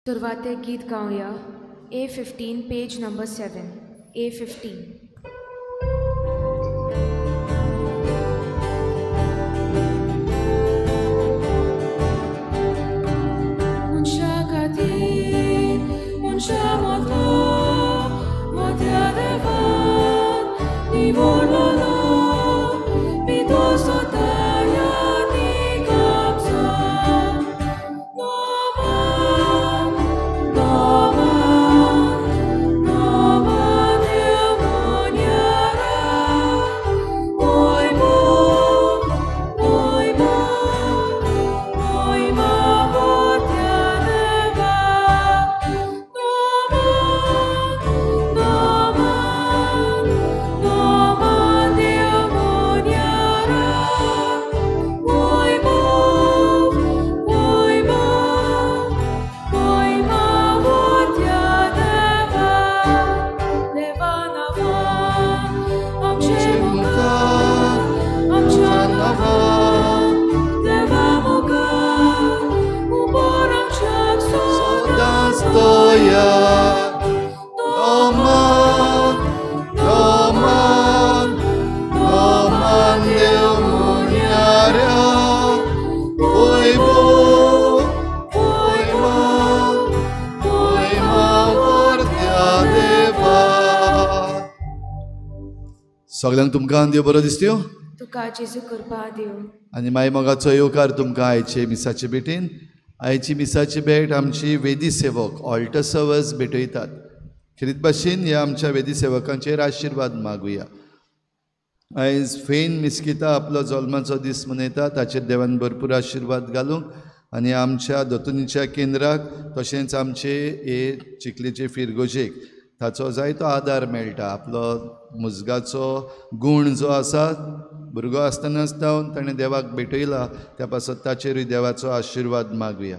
सुरवातेक गीत गावया A15 page number 7 A15. मनशा खातीर मनशा मदलो मोठ्या देवान निवडलो पितो स्वता. सगळ्यांक तुमकां देव बरो दिसत्यो, तुका जेजू कृपा दिव. आनी मागीर मोगाचो येवकार तुमकां आयचे मिसाचे भेटीन. आयची मिसाची भेट आमची वेदी सेवक ऑल्टर सर्वर्स भेटयतात. खेरीत भाशेन ह्या आमच्या वेदी सेवकांचेर आशिर्वाद मागुया. आयज फेन मिस्किता आपलो जल्माचो दीस मनयता, ताचेर देवान भरपूर आशिर्वाद घालूंक आनी आमच्या दोतोनीच्या केंद्राक तशेंच आमचे हे चिखलेचे फिरगोजेक ताचो जायतो आदार मेळटा. आपलो मुजगाचो गूण जो आसा भुरगो आसतनाच जावन ताणें देवाक भेटयला, त्या पासत ताचेरूय देवाचो आशिर्वाद मागुया.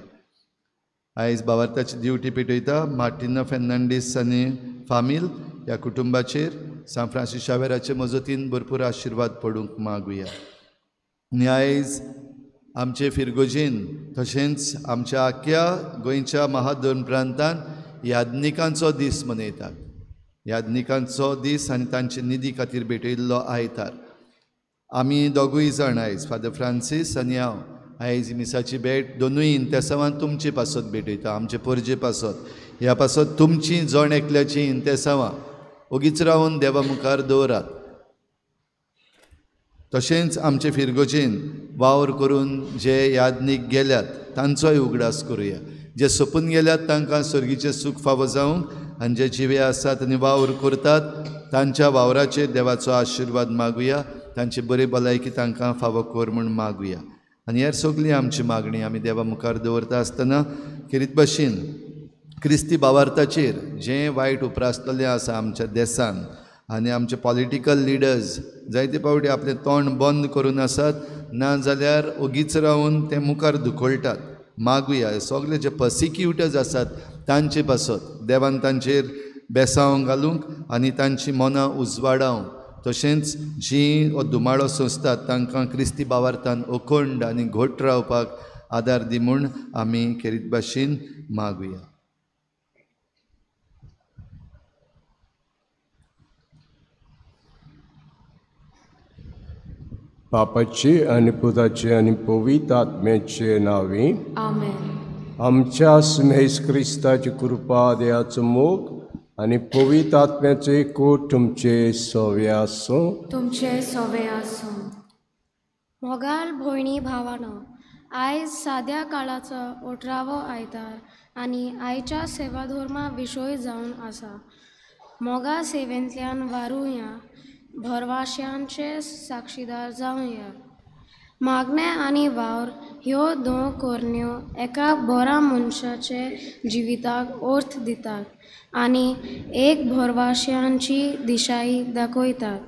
आयज भावार्थाची ड्युटी पेटयता मार्टिना फेर्नांडीस आनी फामील ह्या कुटुंबाचेर सांत फ्रांसीस शावेराचे मजतीन भरपूर आशिर्वाद पडूंक मागुया. आनी आयज आमचे फिरगोजेन तशेंच आमच्या आख्या गोंयच्या महाधर्म प्रांतान याज्ञिकांचो दीस मनयतात. याज्ञिकांचो दीस आनी तांचे निधी खातीर भेटयल्लो आयतार. आमी दोगूय जाण आयज फादर फ्रांसीस आनी हांव आयज मिसाची भेट दोनूय इंतेसांवान तुमचे पासत भेटयता, आमचे पोरजे पासत. ह्या पासत तुमची जण एकल्याची इंतेसांवां ओगीच रावन देवा मुखार दवरात. तशेंच आमचे फिरगोजेन वावर करून जे याज्ञीक गेल्यात तांचोय उगडास करुया. जे सोंपून गेल्यात तांकां सर्गीचें सूख फावो जावंक आनी जे जिवे आसात आनी वावर करतात तांच्या वावराचेर देवाचो आशिर्वाद मागुया. तांची बरी भलायकी तांकां फावो कर म्हूण मागुया. आनी हेर सगळी आमची मागणी आमी देवा मुखार दवरता आसतना खेरीत भाशेन क्रिस्ती भावार्थाचेर जें वायट उप्रासलेलें आसा आमच्या देसान आनी आमचे पॉलिटिकल लिडर्स जायते फावटी आपलें तोंड बंद करून आसात, ना जाल्यार ओगीच रावन ते मुखार धुकळटात. मागुया सगळे जे पर्सिक्युटर्स आसात तांचे पासत देवान तांचेर बेसांव घालूंक आनी तांची मनां उजवाडावंक, तशेंच जी हो धुमाळो सोंसतात तांकां क्रिस्ती भावार्थान अखंड आनी घट रावपाक आदार दी म्हूण आमी खेरीत भाशेन मागुया. बापाचे आनी पुताचे आनी पवित्र आत्म्याचे नांवी आमेन. आमच्या सुमेस क्रिस्ताची कृपा, देवाचो मोग आनी पवित्र आत्म्याचो एकवट तुमचे सवे आसूं. तुमचे सवे आसूं. मोगाल भयणी भावानो, आयज साद्या काळाचो 18वो आयतार आनी आयच्या सेवाधर्मा विशय जावन आसा. मोगा सेवेंतल्यान वारुया, भरवाश्यांचे साक्षीदार जावया. मागणें आनी वावर ह्यो दोन करण्यो एका बऱ्या मनशाचे जिविताक अर्थ दितात आनी एक भरवाश्यांची दिशाय दाखयतात.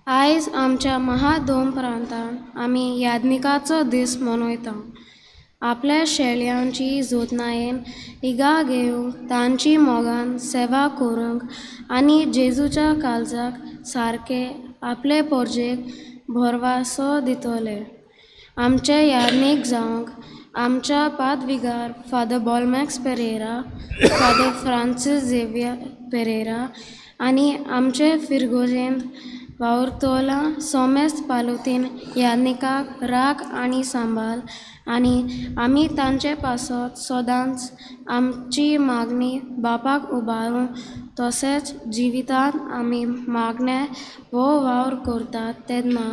आयज आमच्या महादोम प्रांतांत आमी याज्ञिकाचो दीस मनयता. आपल्या शेळयांची जोतनायेन इगा घेवंक, तांची मोगान सेवा करूंक आनी जेजूच्या काळजाक सारके आपले पोरजेक भरवासो दितले. आमचे याज्ञीक जावंक आमच्या पादविगार Father Bolmax Pereira, Father Francis Xavier Pereira आनी आमचे फिरगोजेंत वावुरतोला सोमेस्त पालोतीन यादनिकाक राख आनी सांबाळ आनी आमी तांचे पासत सदांच आमची मागणी बापाक उबारून तशेंच जिवितांत आमी मागणें हो वावर करतात तेन्ना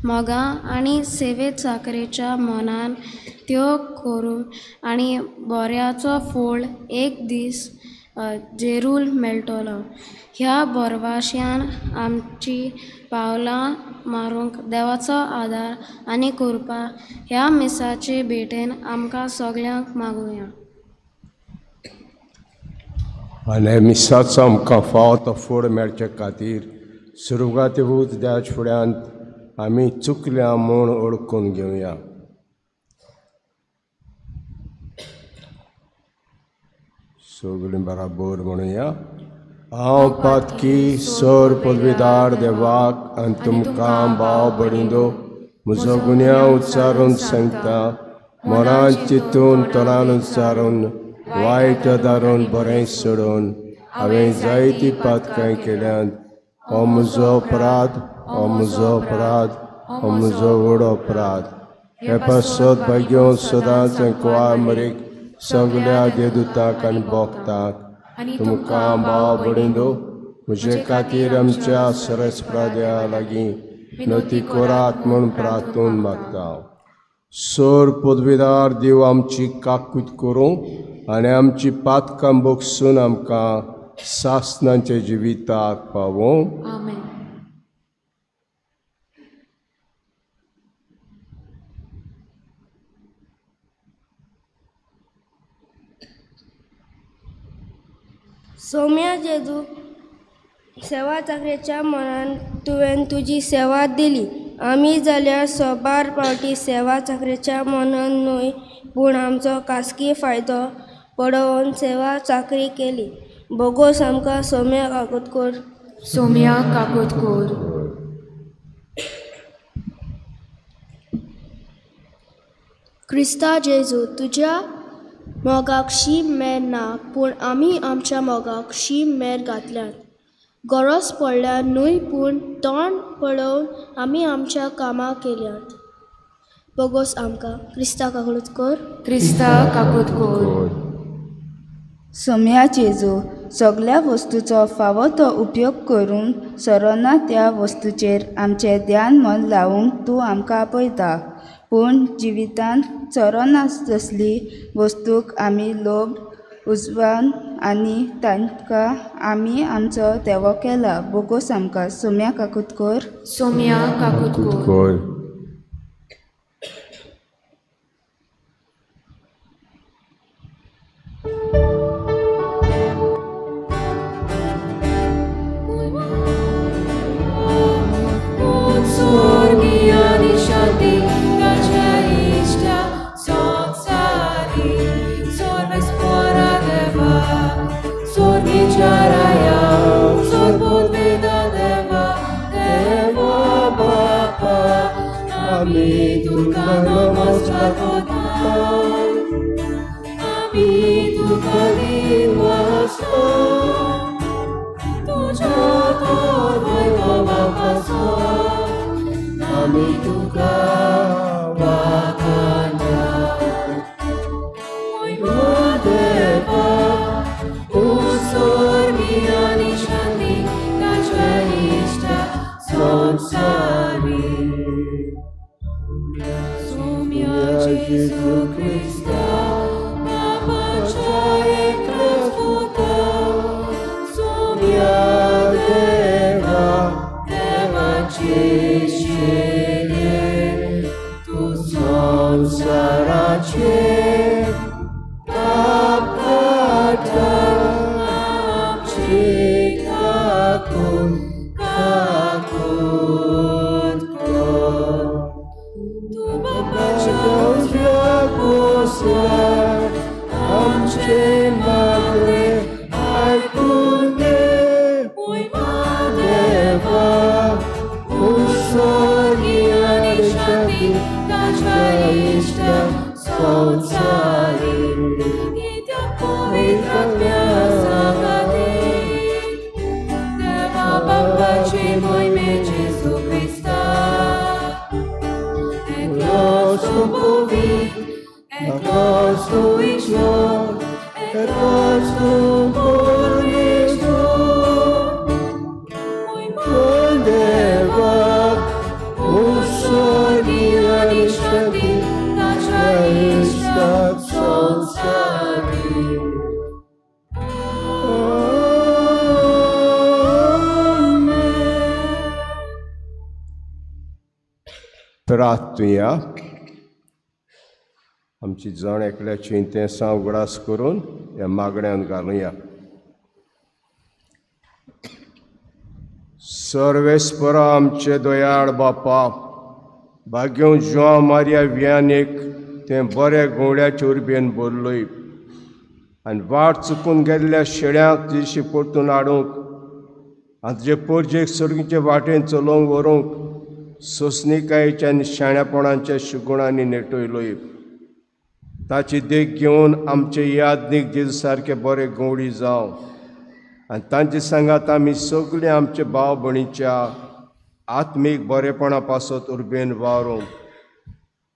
मोगा आनी सेवे चाकरेच्या मनान त्यो करून आनी बऱ्याचो फळ एक दीस जेरूल मेळटलो. ह्या बोरवाश्यान आमची पावलां मारूंक देवाचो आदार आनी कृपा ह्या मिसाचे भेटेन आमकां सगल्यांक मागुया. आनी मिसाचो आमकां फावो तो फोड मेळचे खातीर सुरवातेकूच देवाच्या फुड्यांत आमी चुकल्या म्हूण ओळखून घेवया. सगळीं बराबर म्हणुया. हांव पातकी सर पदवीदार देवाक आनी तुमकां भाव भयणींनो म्हजो गुन्यांव उच्चारून सांगता. मनान चिंतून तोंडान उच्चारून वायट दारून बरें सोडून हांवें जायतीं पातकां केल्यांत. हो म्हजो अपराध, हो म्हजो अपराध, हो म्हजो व्हड अपराध. हे पासत भाग्यो सदांच कुंवार मरीक सगल्या देवदूतांक आनी भक्तांक तुमकां भाव भयणींनो म्हजे खातीर आमच्या सरस्परा देवा लागीं विनवती करात म्हूण प्रार्थून मागता. सर पदवीदार देव आमची काकूत करूं आनी आमची पातकां भोगसून आमकां सासणाच्या जिविताक पावों. आमेन. सोम्या जेजू, सेवा चाकरेच्या मनान तुवें तुजी सेवा दिली. आमी जाल्यार सोबार पावटी सेवा चाकरेच्या मनान न्हय पूण आमचो खासगी फायदो पळोवन सेवा चाकरी केली. बोगोस आमकां सोम्या काकूत कोर. सोम्या काकूत कोर. क्रिस्ता जेजू, तुज्या मोगाक शीम मेर ना पूण आमी आमच्या मोगाक शीम मेर घातल्यात. गरज पडल्यार न्हय पूण तोंड पळोवन आमी आमच्या कामां केल्यात. बोगोस आमकां क्रिस्ता काकूत कोर. क्रिस्ता काकूत कोर. सोम्या जेजू, सगल्या वस्तूचो फावो तो उपयोग करून सरना त्या वस्तूचेर आमचें ध्यान मन लावंक तूं आमकां आपयता. पूण जिवितांत चरोना तसली वस्तूक आमी लोभ उजवान आनी तांकां आमी आमचो देवो केला. बोगोस आमकां सोम्या काकूत कोर. सोम्या काकूत कोर. Ami tuka namaskar Ami tuka liwasa Tuja torvoy mapasa Ami tuka wakanda Oy madeva Usor miani shanti Taja ishta samsari Jesu Christa, Papa Ekras Somya Deva, Deva Chishile, Tu Samsarache, Tapata, Amchikakun, Kakut Kor. Tu Baba Amche madre aikunde Oi madeva Usori anishanti Taja ishta samsari. प्रार्थुया. आमची जण एकल्याची इंतेसां उगडास करून ह्या मागण्यान घालुया. सर्वेस्परा आमचे दयाळ बापा, भाग्यों Joao Maria वियानेक तें बऱ्या घोवड्याचे उर्बेन भरलोय आनी वाट चुकून गेल्ल्या शेळ्यांक तुजी परतून हाडूंक आनी तुजे पोरजेक सर्गीचे वाटेन चलोवंक व्हरूंक सोंसणिकायेच्या आनी शाण्यापणाच्या शिगुणांनी नेटयलोय. ताची देख घेवन आमचे यादनीक जेजू सारके बरे गवळी जावं आनी तांचे सांगात आमी सगळे आमचे भाव भयणीच्या आत्मीक बरेपणा पासत उर्बेन वावरूंक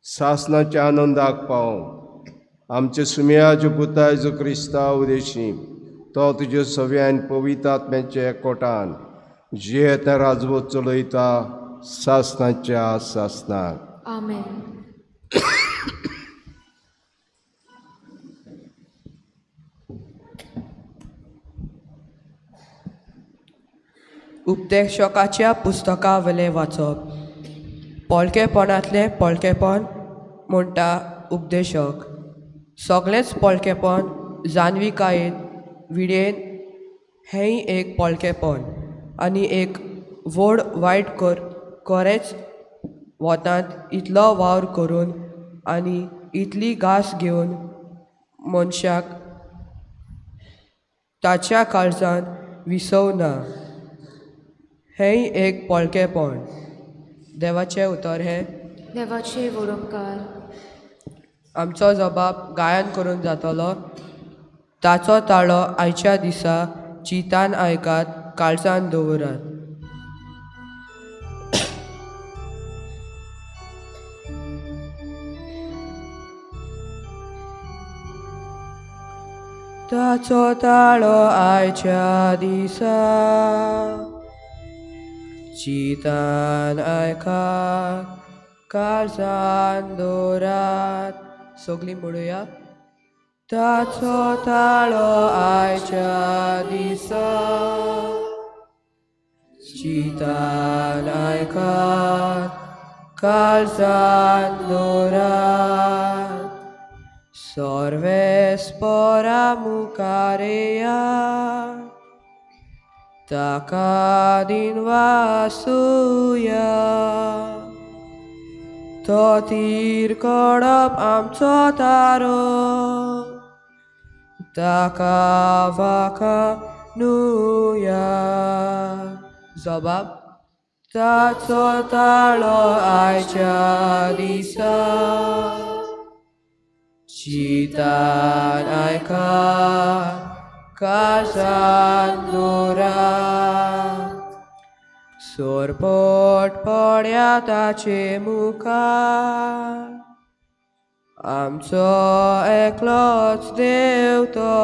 सासनाच्या आनंदाक पावोवंक आमचे सुमयाजो पुतायजो क्रिस्तांव उदेशी तो तुज्या सव्यान पवित्र आत्म्याच्या एकवटान जियेता राजवट चलयता सासनाच्या सासनाक. आमेन. उपदेशकाच्या पुस्तका वयलें वाचप. पोळकेपणांतलें पोळकेपण म्हणटा उपदेशक. सगळेंच पोळकेपण जाणविकायेन विडयेन हेंय एक पोळकेपण आनी एक व्हड वायट कोरेंच वतांत इतलो वावर करून आनी इतली घास घेवन मनशाक ताच्या काळजान विसव ना, हेंय एक पोळकेपण. देवाचें उतर हें. देवाचे वरोपकार. आमचो जबाब गायन करून जातलो. ताचो ताळो आयच्या दिसा चिंतान आयकात, काळजान दवरात. ताचो ताळो आयच्या दिसा चिंतान आयकात, काळजान दवरात. सगळीं म्हणुया. ताचो ताळो आयच्या दिसा चिंतान आयकात, काळजान दवरात. सर्वेस्परा मुखार येया, ताका दिनवासुया. तो तीर कडप आमचो तारो, ताका वाखाणुया. जबाब. ताचो ताळो आयच्या दिसा चिंतान आयकात, काळजान दवरात. सोरपोट पड्या ताचे मुखार, आमचो एकलोच देव तो.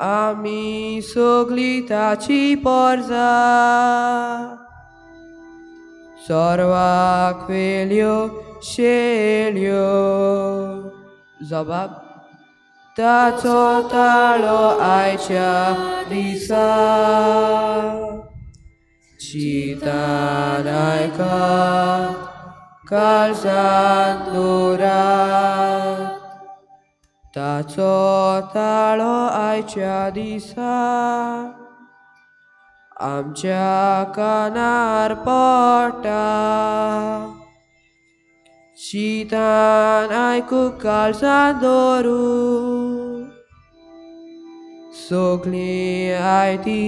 आमी सगळीं ताची पोरजा, सर्वाक वेल्यो शेळ्यो. जबाब. ताचो ताळो आयच्या दिसा चिंतान आयकात, काळजान दवरात. ताचो ताळो आयच्या दिसा आमच्या कानार पडटा. चिंतान आयकूंक काळजान दवरूं, सगळीं आयती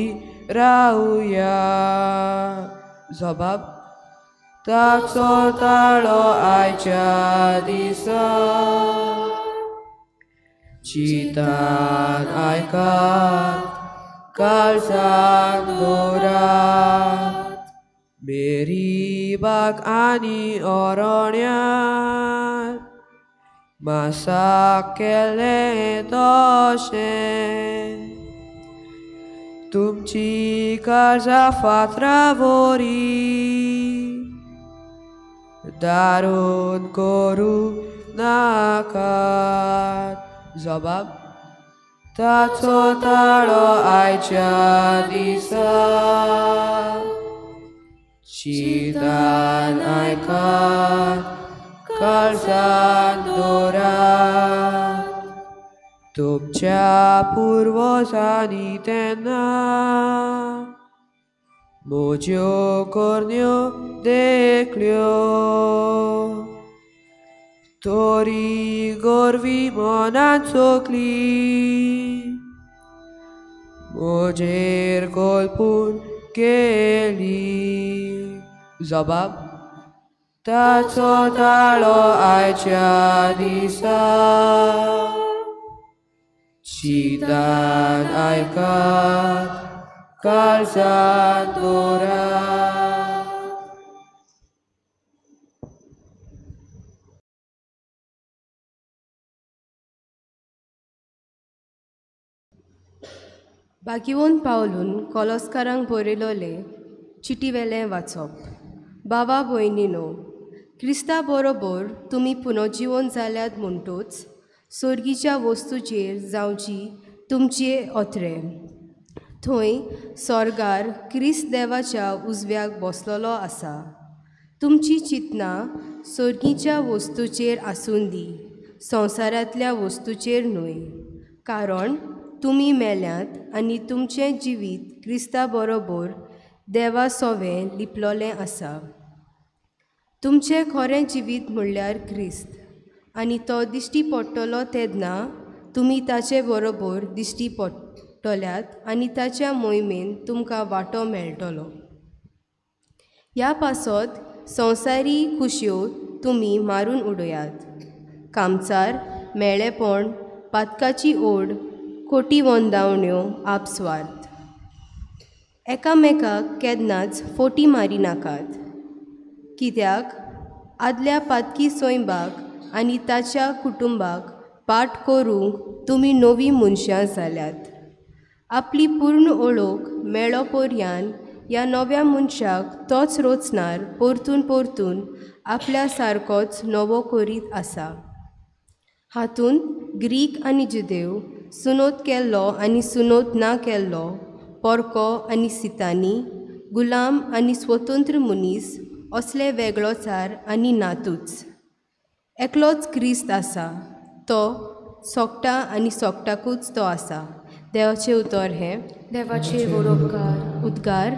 रावया. जबाब. ताचो ताळो आयच्या दिसा चिंतान आयकात, काळजान दवरात. मेरी बाग आनी अरण्यात मासाक केलें तशें तुमची काळजां फातरा वरी दारून करूं नाकात जबाब ताचो ताळो आयच्या दिसा चिंतान आयकात काळजान दवरात तुमच्या पुर्वजांनी तेन्ना म्हज्यो करण्यो देखल्यो तरी गोरवी मनान चोखली म्हजेर कोलपून केली जबाब ताचो ताळो आयच्या दिसा चिंतान आयकात काळजान दवरात. बाकिवोन पावलून कोलोस्कारांक बरयलोले चिटीवेलें वाचप. बाबा भयणीनो, क्रिस्ता बरोबर तुमी पुनर्जिवन जाल्यात म्हणटूच सोर्गीच्या वस्तूचेर जावची तुमचे ओत्रे थंय सोर्गार क्रिस्त देवाच्या उजव्याक बसलेलो आसा. तुमची चिंतनां सोर्गीच्या वस्तूचेर आसूं दी, संवसारांतल्या वस्तूचेर न्हय, कारण तुमी मेल्यात आनी तुमचें जिवीत क्रिस्ता बरोबर देवा सोवें लिपलोलें आसा. तुमचें खरें जिवीत म्हणल्यार क्रिस्त आनी तो दिश्टी पडटलो तेन्ना तुमी ताचे बरोबर दिश्टी पडटल्यात आनी ताच्या मोहिमेन तुमकां वांटो मेळटलो. ह्या पासत संवसारी खुशयो तुमी मारून उडयात. कामचार, मेळेपण, पातकाची ओड, खोटी वंदावण्यो, आपस्वार्थ. एकामेकाक केन्नाच फोटी मारी नाकात, कित्याक आदल्या पातकी सैंबाक आनी ताच्या कुटुंबाक पाठ करूंक तुमी नवीं मनशां जाल्यात. आपली पूर्ण ओळख मेळो पर्यान ह्या नव्या मनशाक तोच रोचणार परतून परतून आपल्या सारकोच नवो करीत आसा. हातूंत ग्रीक आनी जुदेव, सुनोत केल्लो आनी सुनोत ना केल्लो, पोरको आनी सितानी, गुलाम आनी स्वतंत्र मनीस असले वेगळोचार आनी नातूच. एकलोच क्रिस्त आसा, तो सोकटा आनी सोकटाकूच तो आसा. देवाचें उतर हें. देवाचे व्हड उपकार. उद्गार.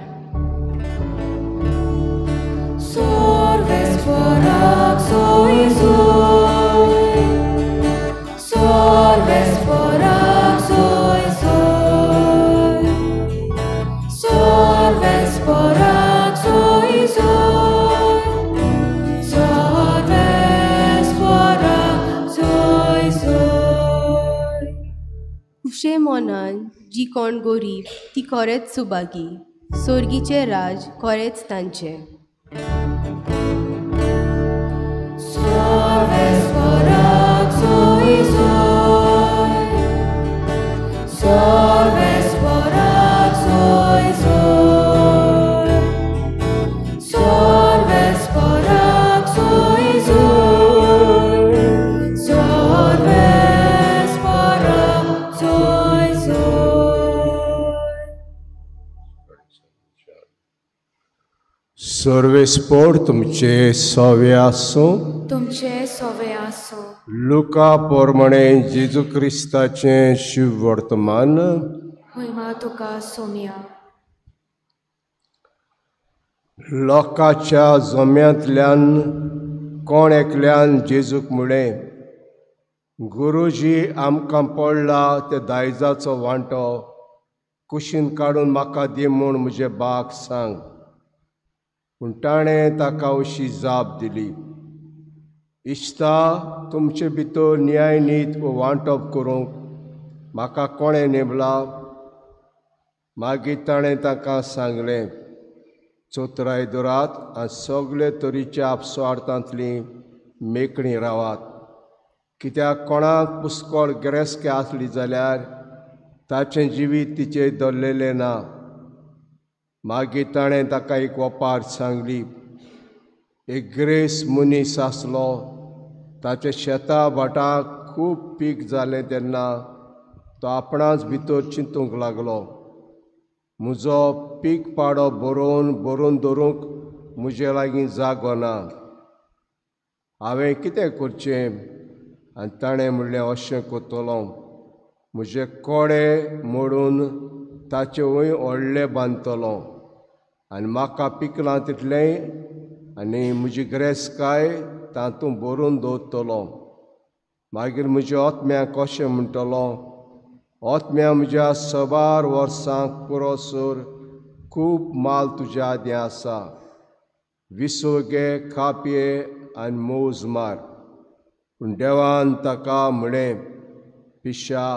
खुशे मनान जी कोण गोरीब ती खरेंच सुभागी, सोर्गीचें राज खरेंच तांचें. सर्वेस्पोर तुमचे सवे आसूं. तुमचे सवे आसूं. लुका पोरमणे जेजू क्रिस्ताचें शिव वर्तमान. महिमा तुका सोम्या. लोकांच्या जम्यांतल्यान कोण एकल्यान जेजूक म्हळें, गुरुजी आमकां पडला ते दायजाचो वांटो कुशीन काडून म्हाका दी म्हूण म्हजे बाक सांग. पूण ताणें ताका अशी जाप दिली, इश्ता तुमचे भितर न्याय नीत वांटप करूंक म्हाका कोणें नेमला? मागीर ताणें ताका सांगलें, चोत्राय दवरात आनी सगळे तरेच्या आपस्वार्थांतली मेकळी रावात, कित्याक कोणाक पुस्कळ गिरेस्की आसली जाल्यार ताचें जिवीत तिचेर दवरलेलें ना. मागीर ताणें ताका एक ओपार सांगली. एक ग्रेस मनीस आसलो, ताचे शेता भाटाक खूब पीक जालें तेन्ना तो आपणाच भितर चिंतूंक लागलो, म्हजो पीक पाडो बरोवन बरोवन दवरूंक म्हजे लागीं जागो ना, हांवें कितें करचें? आनी ताणें म्हणलें, अशें करतलो, म्हजे कोडे मोडून ताचे वयर व्हडले बांदतलो आनी म्हाका पिकलां तितलेंय आनी म्हजी गिरेस्तकाय तातूंत भरून दवरतलो. मागीर म्हज्या आत्म्याक कशें म्हणटलो, आत्म्या म्हज्या सबार वर्सांक पुरोसर खूब माल तुज्या आदीं आसा, विसव घे, खा पिये आनी मौज मार. पूण देवान ताका म्हळें, पिशा,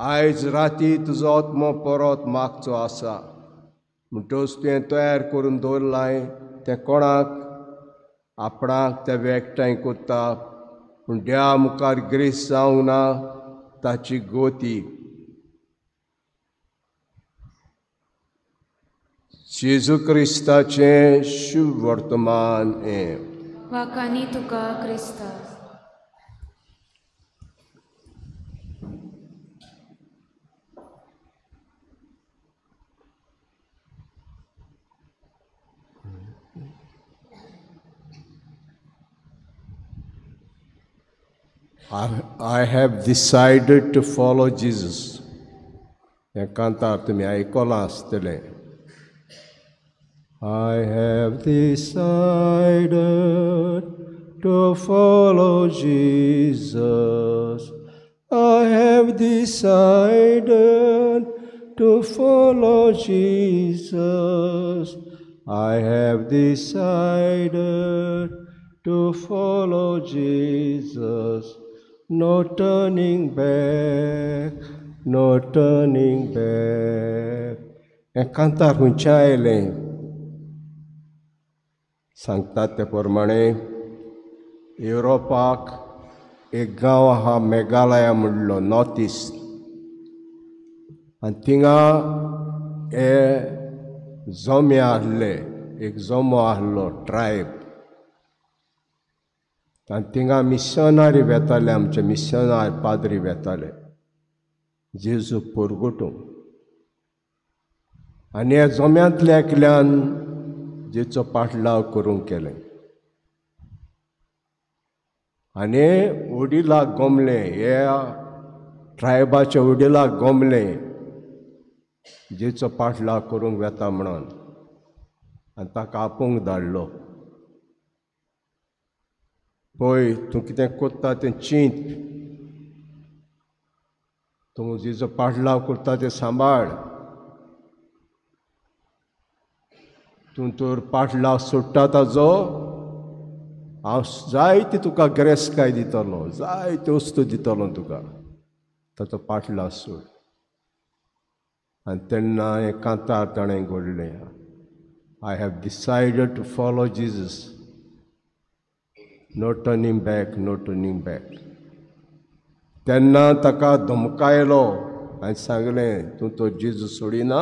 आयज राती तुजो आत्मो परत मागचो आसा, म्हणटच तुवें तयार करून दवरलाय तें कोणाक? आपणाक तें एकठांय करता, पूण देवा मुखार ग्रेस जावंक ना ताची गती. जेजू क्रिस्ताचें शुभ वर्तमान हें. वाकानी तुका क्रिस्ता. I have decided to follow Jesus. हें कांतार तुमी आयकलां आसतलें. I have decided to follow Jesus. I have decided to follow Jesus. I have decided to follow Jesus. No turning back, no turning back. हें कांतार खंयचें आयलें? सांगतात ते प्रमाणे युरोपाक एक गांव आहा मेघालया म्हणलो, नॉर्थ इस्ट, आनी थिंगा हे जोमे आहले, एक जोमो आहलो ट्रायब, आनी थिंगा मिशनरी वेताले, आमचे मिशनरी पाद्री वेताले जेजू पोरगुटूंक. आनी ह्या जोम्यांतल्या एकल्यान जेचो पाटलाव करूंक केलें आनी वडिलाक गोमलें, ह्या ट्रायबाच्या वडिलाक गोमलें जेचो पाटलाव करूंक वेता म्हणून, आनी ताका आपोवंक धाडलो. पळय तूं कितें करता तें चिंत, तूं जेचो पाटलाव करता तें सांबाळ, तूं तर पाटलाव सोडटा ताजो हांव जायती तुका गिरेस्तकाय दितलो, जायत्यो वस्तू दितलो तुका, ताचो पाटलाव सोड. आनी तेन्ना हें कांतार ताणें घडलें, I have decided to follow Jesus, no turning back, no turning back. तेन्ना ताका धमकायलो आनी सांगलें, तूं तो जेजू सोडिना,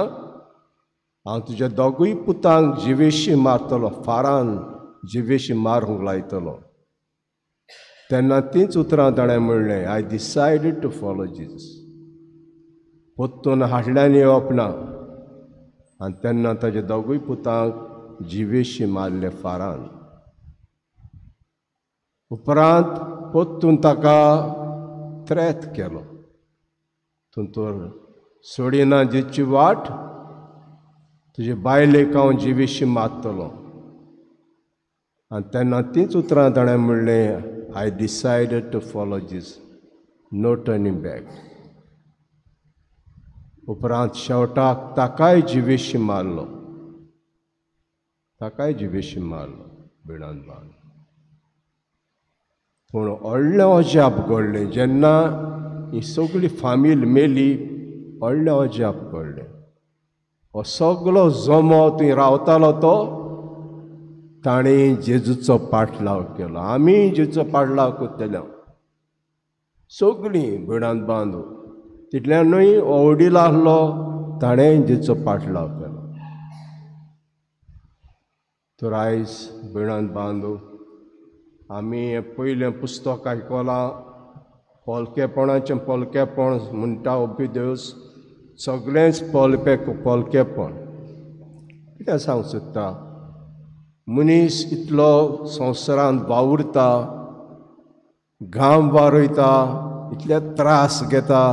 हांव तुज्या दोगूय पुतांक जिवेशी मारतलो, फारान जिवेशी मारूंक लायतलो. तेन्ना तींच उतरां ताणें म्हणलें, I decided to follow Jesus. परतून हाडल्यान येवप ना. आनी तेन्ना ताज्या दोगूय पुतांक जिवेशी मारले फारान. उपरांत परतून ताका त्रेत केलो, तूं तर सोडिना जेची वाट, तुजे बायलेक हांव जिवेशी मारतलो. आनी तेन्ना तींच उतरां ताणें म्हणलें, I decided to follow Jesus, no turning back. उपरांत शेवटाक ताकाय जिवेशी मारलो, ताकाय जिवेशी मारलो बिणान बांद. पूण व्हडलें अजाप घडलें जेन्ना ही सगळी फामील मेली, व्हडलें अजाप घडलें. हो सगलो जमो थंय रावतालो तो ताणें जेजूचो पाटलाव केलो. आमी जेजूचो पाटलाव करतले. सगळीं भयणांत बांदू तितल्यान न्हय वडील आहलो ताणें जेजूचो पाटलाव केलो. तर आयज भयणांत बांदू आमी हें पयलें पुस्तक आयकलां पोलकेपणाचें पोलकेपण म्हणटा ओबिदेवस सगळेंच पोलकेपण. कितें सांगूंक सोदता, मनीस इतलो संवसारांत वावुरता, घाम वारयता, इतले त्रास घेता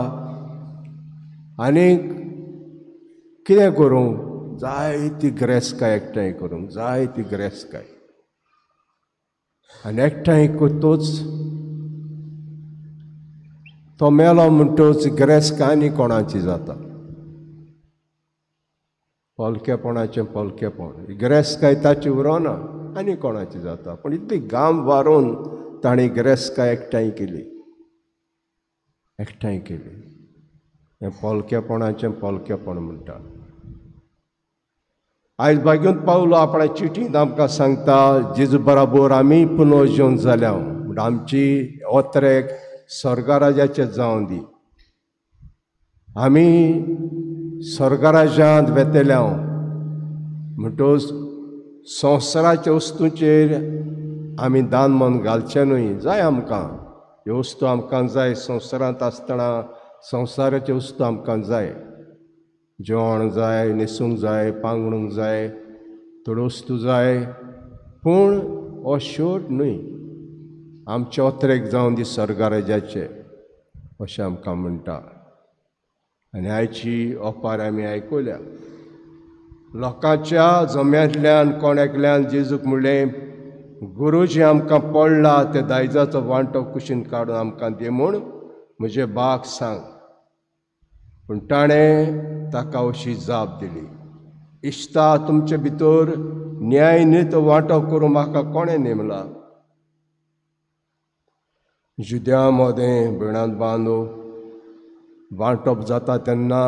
आनी कितें करूं, जायती गिरेस्तकाय एकठांय करूंक, जायती गिरेस्तकाय आनी एकठांय करतोच तो मेलो म्हणटोच गिरेस्तकाय आनी कोणाची जाता. पोलकेपणाचें पोलकेपण, गिरेस्तकाय ताची उरना आनी कोणाची जाता. पूण इतली घाम वारोवन ताणें गिरेस्तकाय एकठांय केली, एकठांय केली. हें पोलकेपणाचें पोलकेपण म्हणटा. आयज भाग्योन पावलो आपणा चिटींत आमकां सांगता जेजू बराबर आमी पुनर्जीवन जाल्या म्हण आमची ओतरेक स्वर्गराजाचें जावं दी. आमी स्वर्गराजांत वेतल्या म्हणटोच संवसाराच्या वस्तूंचेर आमी दान मन घालचें न्हय. जाय आमकां ह्यो वस्तू, आमकां जाय संवसारांत आसतना संवसाराच्यो वस्तू आमकां जाय, जेवण जाय, न्हेसूंक जाय, पांगरूंक जाय, थोड्यो वस्तू जाय, पूण हो शेवट न्हय. आमचे ओतरेक जावन दी स्वर्गराजाचे अशें आमकां म्हणटा. आनी आयची ओपार आमी आयकुल्या. लोकांच्या जम्यांतल्यान कोण एकल्यान जेजूक म्हणलें, गुरुजी आमकां पडला ते दायजाचो वांटो कुशीन काडून आमकां दी म्हूण म्हजे बाक सांग. पूण ताणें ताका अशी जाप दिली, इश्टा तुमचे भितर न्याय नीत वांटो करूं म्हाका कोणें नेमला. जुद्या मदें भयणांत बांदू वांटप जाता तेन्ना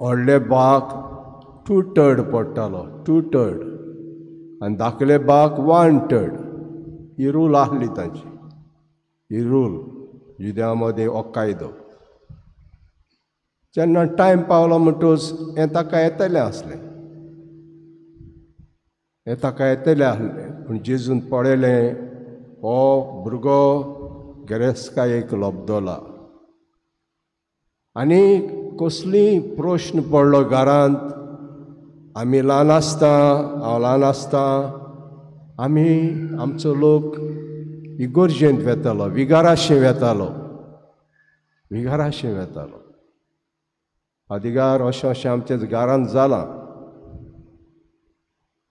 व्हडले बाक 2/3 पडटालो, 2/3, आनी धाकले बाक 1/3. ही रूल आहली तांची, ही रूल जुद्या मदें हो कायदो. जेन्ना टायम पावलो म्हणटूच हें ताका येतलें आसलें, हें ताका येतलें आसलें. पूण जेजून पळयलें हो भुरगो गिरेस्तकायेक लब्दला आनी कसली प्रश्न पडलो घरांत. आमी ल्हान आसता, हांव ल्हान आसता, आमी आमचो लोक इगोर्जेंत वेतालो, विगाराशें वेतालो, विगाराशें वेतालो. अधिकार अशें अशें आमच्या घरांत जालां,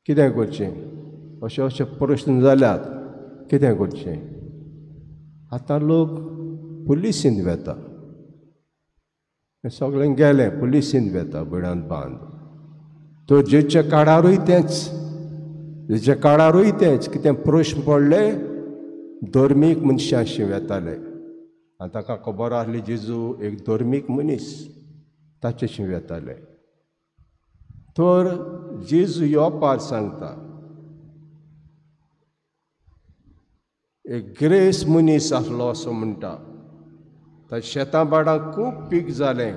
कितें करचें, अशे अशे प्रश्न जाल्यात, कितें करचें. आतां लोक पुलिसींत वेता, हें सगळें गेलें, पुलिसींत वेता भयणांत बांद. तर जेच्या काळारूय तेंच, जेच्या काळारूय तेंच, कितें प्रश्न पडले धर्मीक मनशां वेताले. आनी ताका खबर आहली जेजू एक धर्मीक मनीस, ताचेशी वेताले. तर जेजू ह्यो पार सांगता, एक गिरेस्त मनीस आसलो असो म्हणटा, ताच्या शेतां भाटां खूब पीक जालें.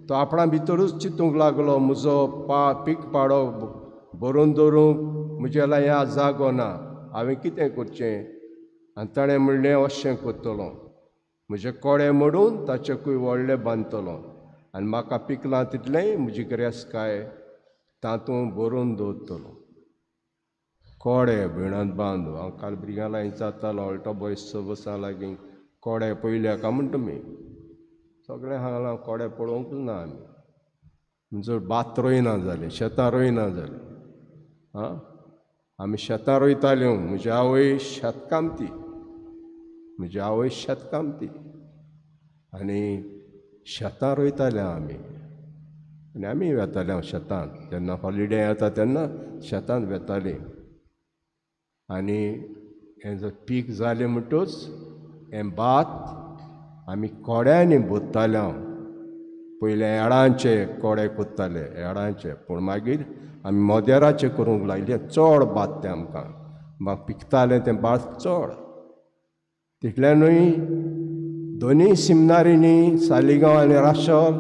तो आपणा भितरूच चिंतूंक लागलो, म्हजो पीक पाडो भरून दवरूंक म्हज्या ह्या जागो ना, हांवें कितें करचें. आनी ताणें म्हणलें, अशें करतलो, म्हजे कोडे मोडून ताचेकूय व्हडलें बांदतलो आनी म्हाका पिकलां तितलेंय म्हजी गिरेस्तकाय तातूंत भरून दवरतलो. कोडे भयणांत बांदू. हांव काल भुरग्यां लागीं जातालो, ऑल्टो बॉयस बसां लागीं कोडे पयले काय म्हण तुमी सगळें हांगा कोडे पळोवंकच ना आमी. म्हणजे भात रोयना जालें, शेतां रोयना जालीं. आं, आमी शेतां रोयताल्यो. म्हजी आवय शेतकामती, म्हजी आवय शेतकामती आनी शेतां रोयताले आमी. आनी आमी वेताले शेतांत, जेन्ना हॉलिडे येता तेन्ना शेतांत वेतालीं. आनी हें जर पीक जालें म्हणटूच हें भात आमी कोड्यांनी भरताले. पयले येळांचे कोडे कोत्ताले, येळांचे, पूण मागीर आमी मोदेराचे करूंक लागले. चड भात तें आमकां म्हाका पिकतालें तें भात चड. तितल्यानूय दोनूय सिमनारींनी सालिगांव आनी राशोल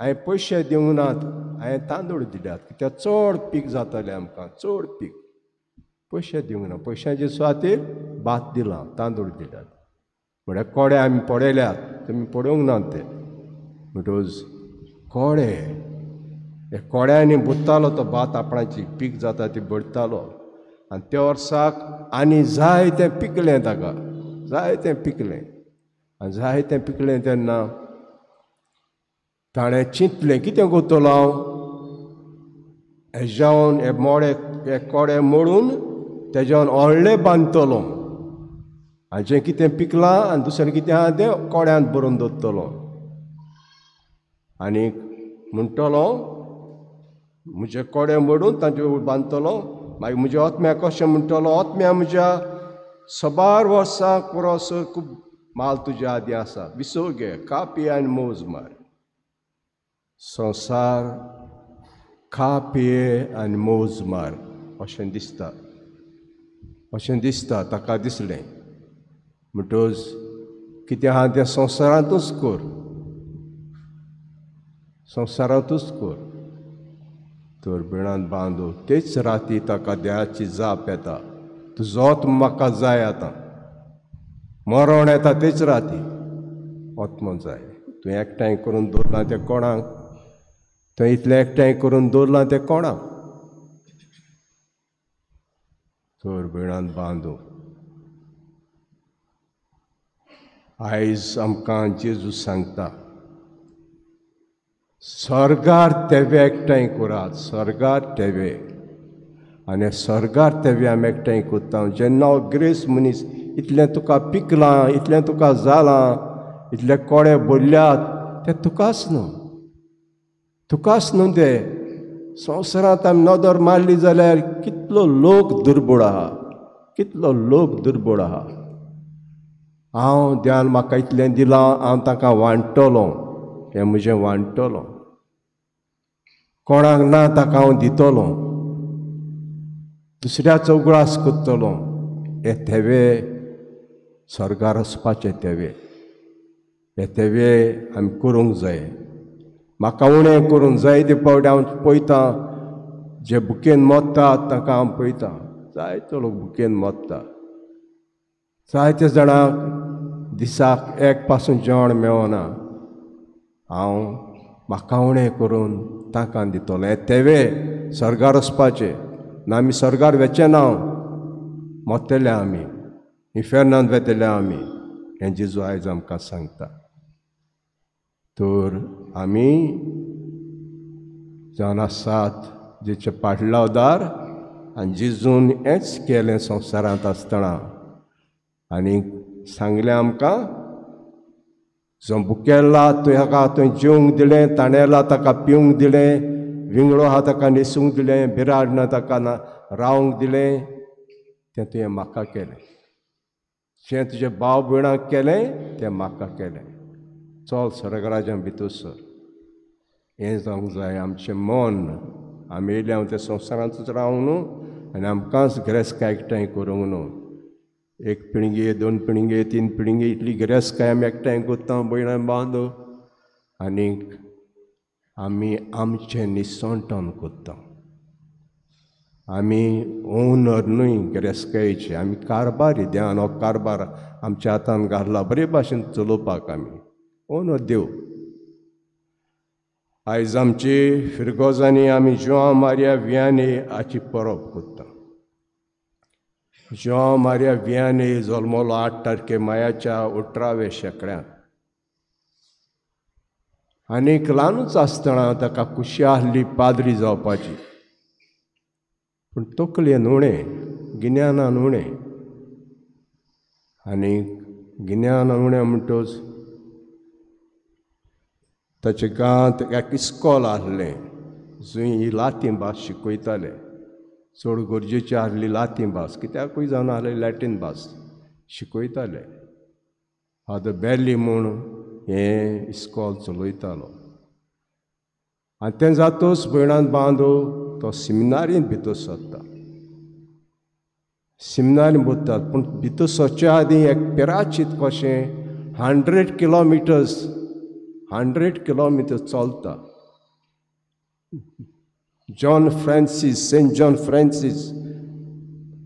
हांवें पयशे दिवंक नात, हांवें तांदूळ दिल्यात कित्याक चड पीक जातालें आमकां, चड पीक. पयशे दिवंक ना, पयशांचे सुवातेर भात दिलां, तांदूळ दिल्यात. म्हळ्यार कोडे आमी पळयल्यात, तुमी पळोवंक नात ते. म्हणटकच कोडे हे कोड्यांनी बुडटालो तो भात, आपणाची पीक जाता ती भरतालो. आनी त्या वर्साक आनी जाय तें पिकलें ताका, जाय तें पिकलें. आनी जाय तें पिकलें तेन्ना ताणें चिंतलें कितें करतलो हांव, हेज्यावन हे मोडे हे कोडे मोडून तेज्यावन व्हडलें बांदतलो, आनी जें कितें पिकलां आनी दुसरें कितें आहा तें कोड्यांत भरून दवरतलो आनी म्हणटलो म्हजे कोडे मोडून तांचे बांदतलो. मागीर म्हज्या आत्म्याक कशें म्हणटलो, आत्म्या म्हज्या सबार वर्सां पुरोस खूब माल तुज्या आदीं आसा, विसव घे, खा पिये आनी मौज मार. संवसार खा पिये आनी मौज मार अशें दिसता, अशें दिसता ताका दिसलें. म्हणटकच कितें आहा तें संवसारांतूच कर, संवसारांतूच कर. तर बिणान बांदू तेच राती ताका देवाची जाप येता, तुजो आत्मो म्हाका जाय आतां, मरण येता तेच राती, आत्मो जाय. तुवें एकठांय करून दवरलां तें कोणाक, तुवें इतलें एकठांय करून दवरलां तें कोणाक. तर बिणान बांदू आयज आमकां जेजू सांगता, स्वर्गार तेवे एकठांय करात, स्वर्गार तेवे. आनी स्वर्गार तेवे आमी एकठांय करता जेन्ना हो ग्रेस मनीस इतलें तुका पिकलां, इतलें तुका जालां, इतले कोडे भरल्यात, ते तुकाच न्हू, तुकाच न्हू ते. संवसारांत आमी नदर मारली जाल्यार कितलो लोक दुर्बळ आहा, कितलो लोक दुर्बळ आहा. हांव देवान म्हाका इतलें दिलां, हांव तांकां वांट्टलो, हें म्हजें वांट्टलो, कोणाक ना ताका हांव दितलो, दुसऱ्याचो उगडास करतलो. हे थेवे स्वर्गार वचपाचे थेवे, हे थेवे आमी करूंक जाय. म्हाका उणें करूंक जाय ते फावटी हांव पळयतां, जे भुकेन मरतात तांकां हांव पळयतां, जायतो लोक भुकेन मरता, जायते जाणांक दिसाक एक पासून जेवण मेळना. हांव म्हाका उणें करून तांकां दितलो. हे थेवे स्वर्गार वचपाचे ना, आमी स्वर्गार वचचे ना, मरतले आमी, इन्फेर्नांत वेतले आमी, हें जेजू आयज आमकां सांगता. तर आमी जावन आसात जेचे पाडलावदार, आनी जेजून हेंच केलें संवसारांत आसतना आनी सांगलें आमकां, जो भुकेला तुका तुवें जेवंक दिलें, ताणेला ताका पिवंक दिलें, विंगडो आहा ताका न्हेसूंक दिलें, बिराड ना ताका ना रावंक दिलें, तें तुवें म्हाका केलें. जें तुजें भाव भयणाक केलें तें म्हाका केलें. चल स्वर्गराज्या भितर सर. हें जावंक जाय आमचें मन. आमी येयले हांव त्या संवसारांतूच रावंक न्हू आनी आमकांच गिरेस्तकाय एकठांय करूंक न्हू. एक पिळगे, दोन पिळगे, तीन पिळगे, इतली गिरेस्तकाय आमी एकठांय करता भयणां बांदो, आनीक आमी आमचें निसणटण करता. आमी ओनर न्हय गिरेस्तकायेचे, आमी कारबारी. देवान हो कारबार आमच्या हातान घातला बरे भाशेन चलोवपाक, आमी ओनर देव. आयज आमची फिरगोजांनी आमी जुआंव मारिया वियाने हाची परब करता. जुआंव मारिया वियाने जल्मलो 8 तारखे मायाच्या 18व्या शेंकड्यांत. आनीक ल्हानूच आसतना ताका खुशी आहली पाद्री जावपाची, पूण तकलेन उणें, गिन्यानान उणें. आनी गिन्यानान उणें म्हणटच ताच्या गांवांत एक इस्कोल आहलें जंय ही लातीन भास शिकयताले. चड गरजेची आहली लातीन भास, कित्याकूय जावन आहली लॅटीन भास शिकयताले. फादर बेली म्हूण हें इस्कोल चलयतालो. आनी तें जातूच भयणान बांदो तो सिमिनारींत भितर सरता. सिमिनारींत वतात, पूण भितर सरच्या आदीं एक पिराचीत कशें 100 किलोमिटर्स 100 किलोमिटर चलता. John Francis, Saint John Francis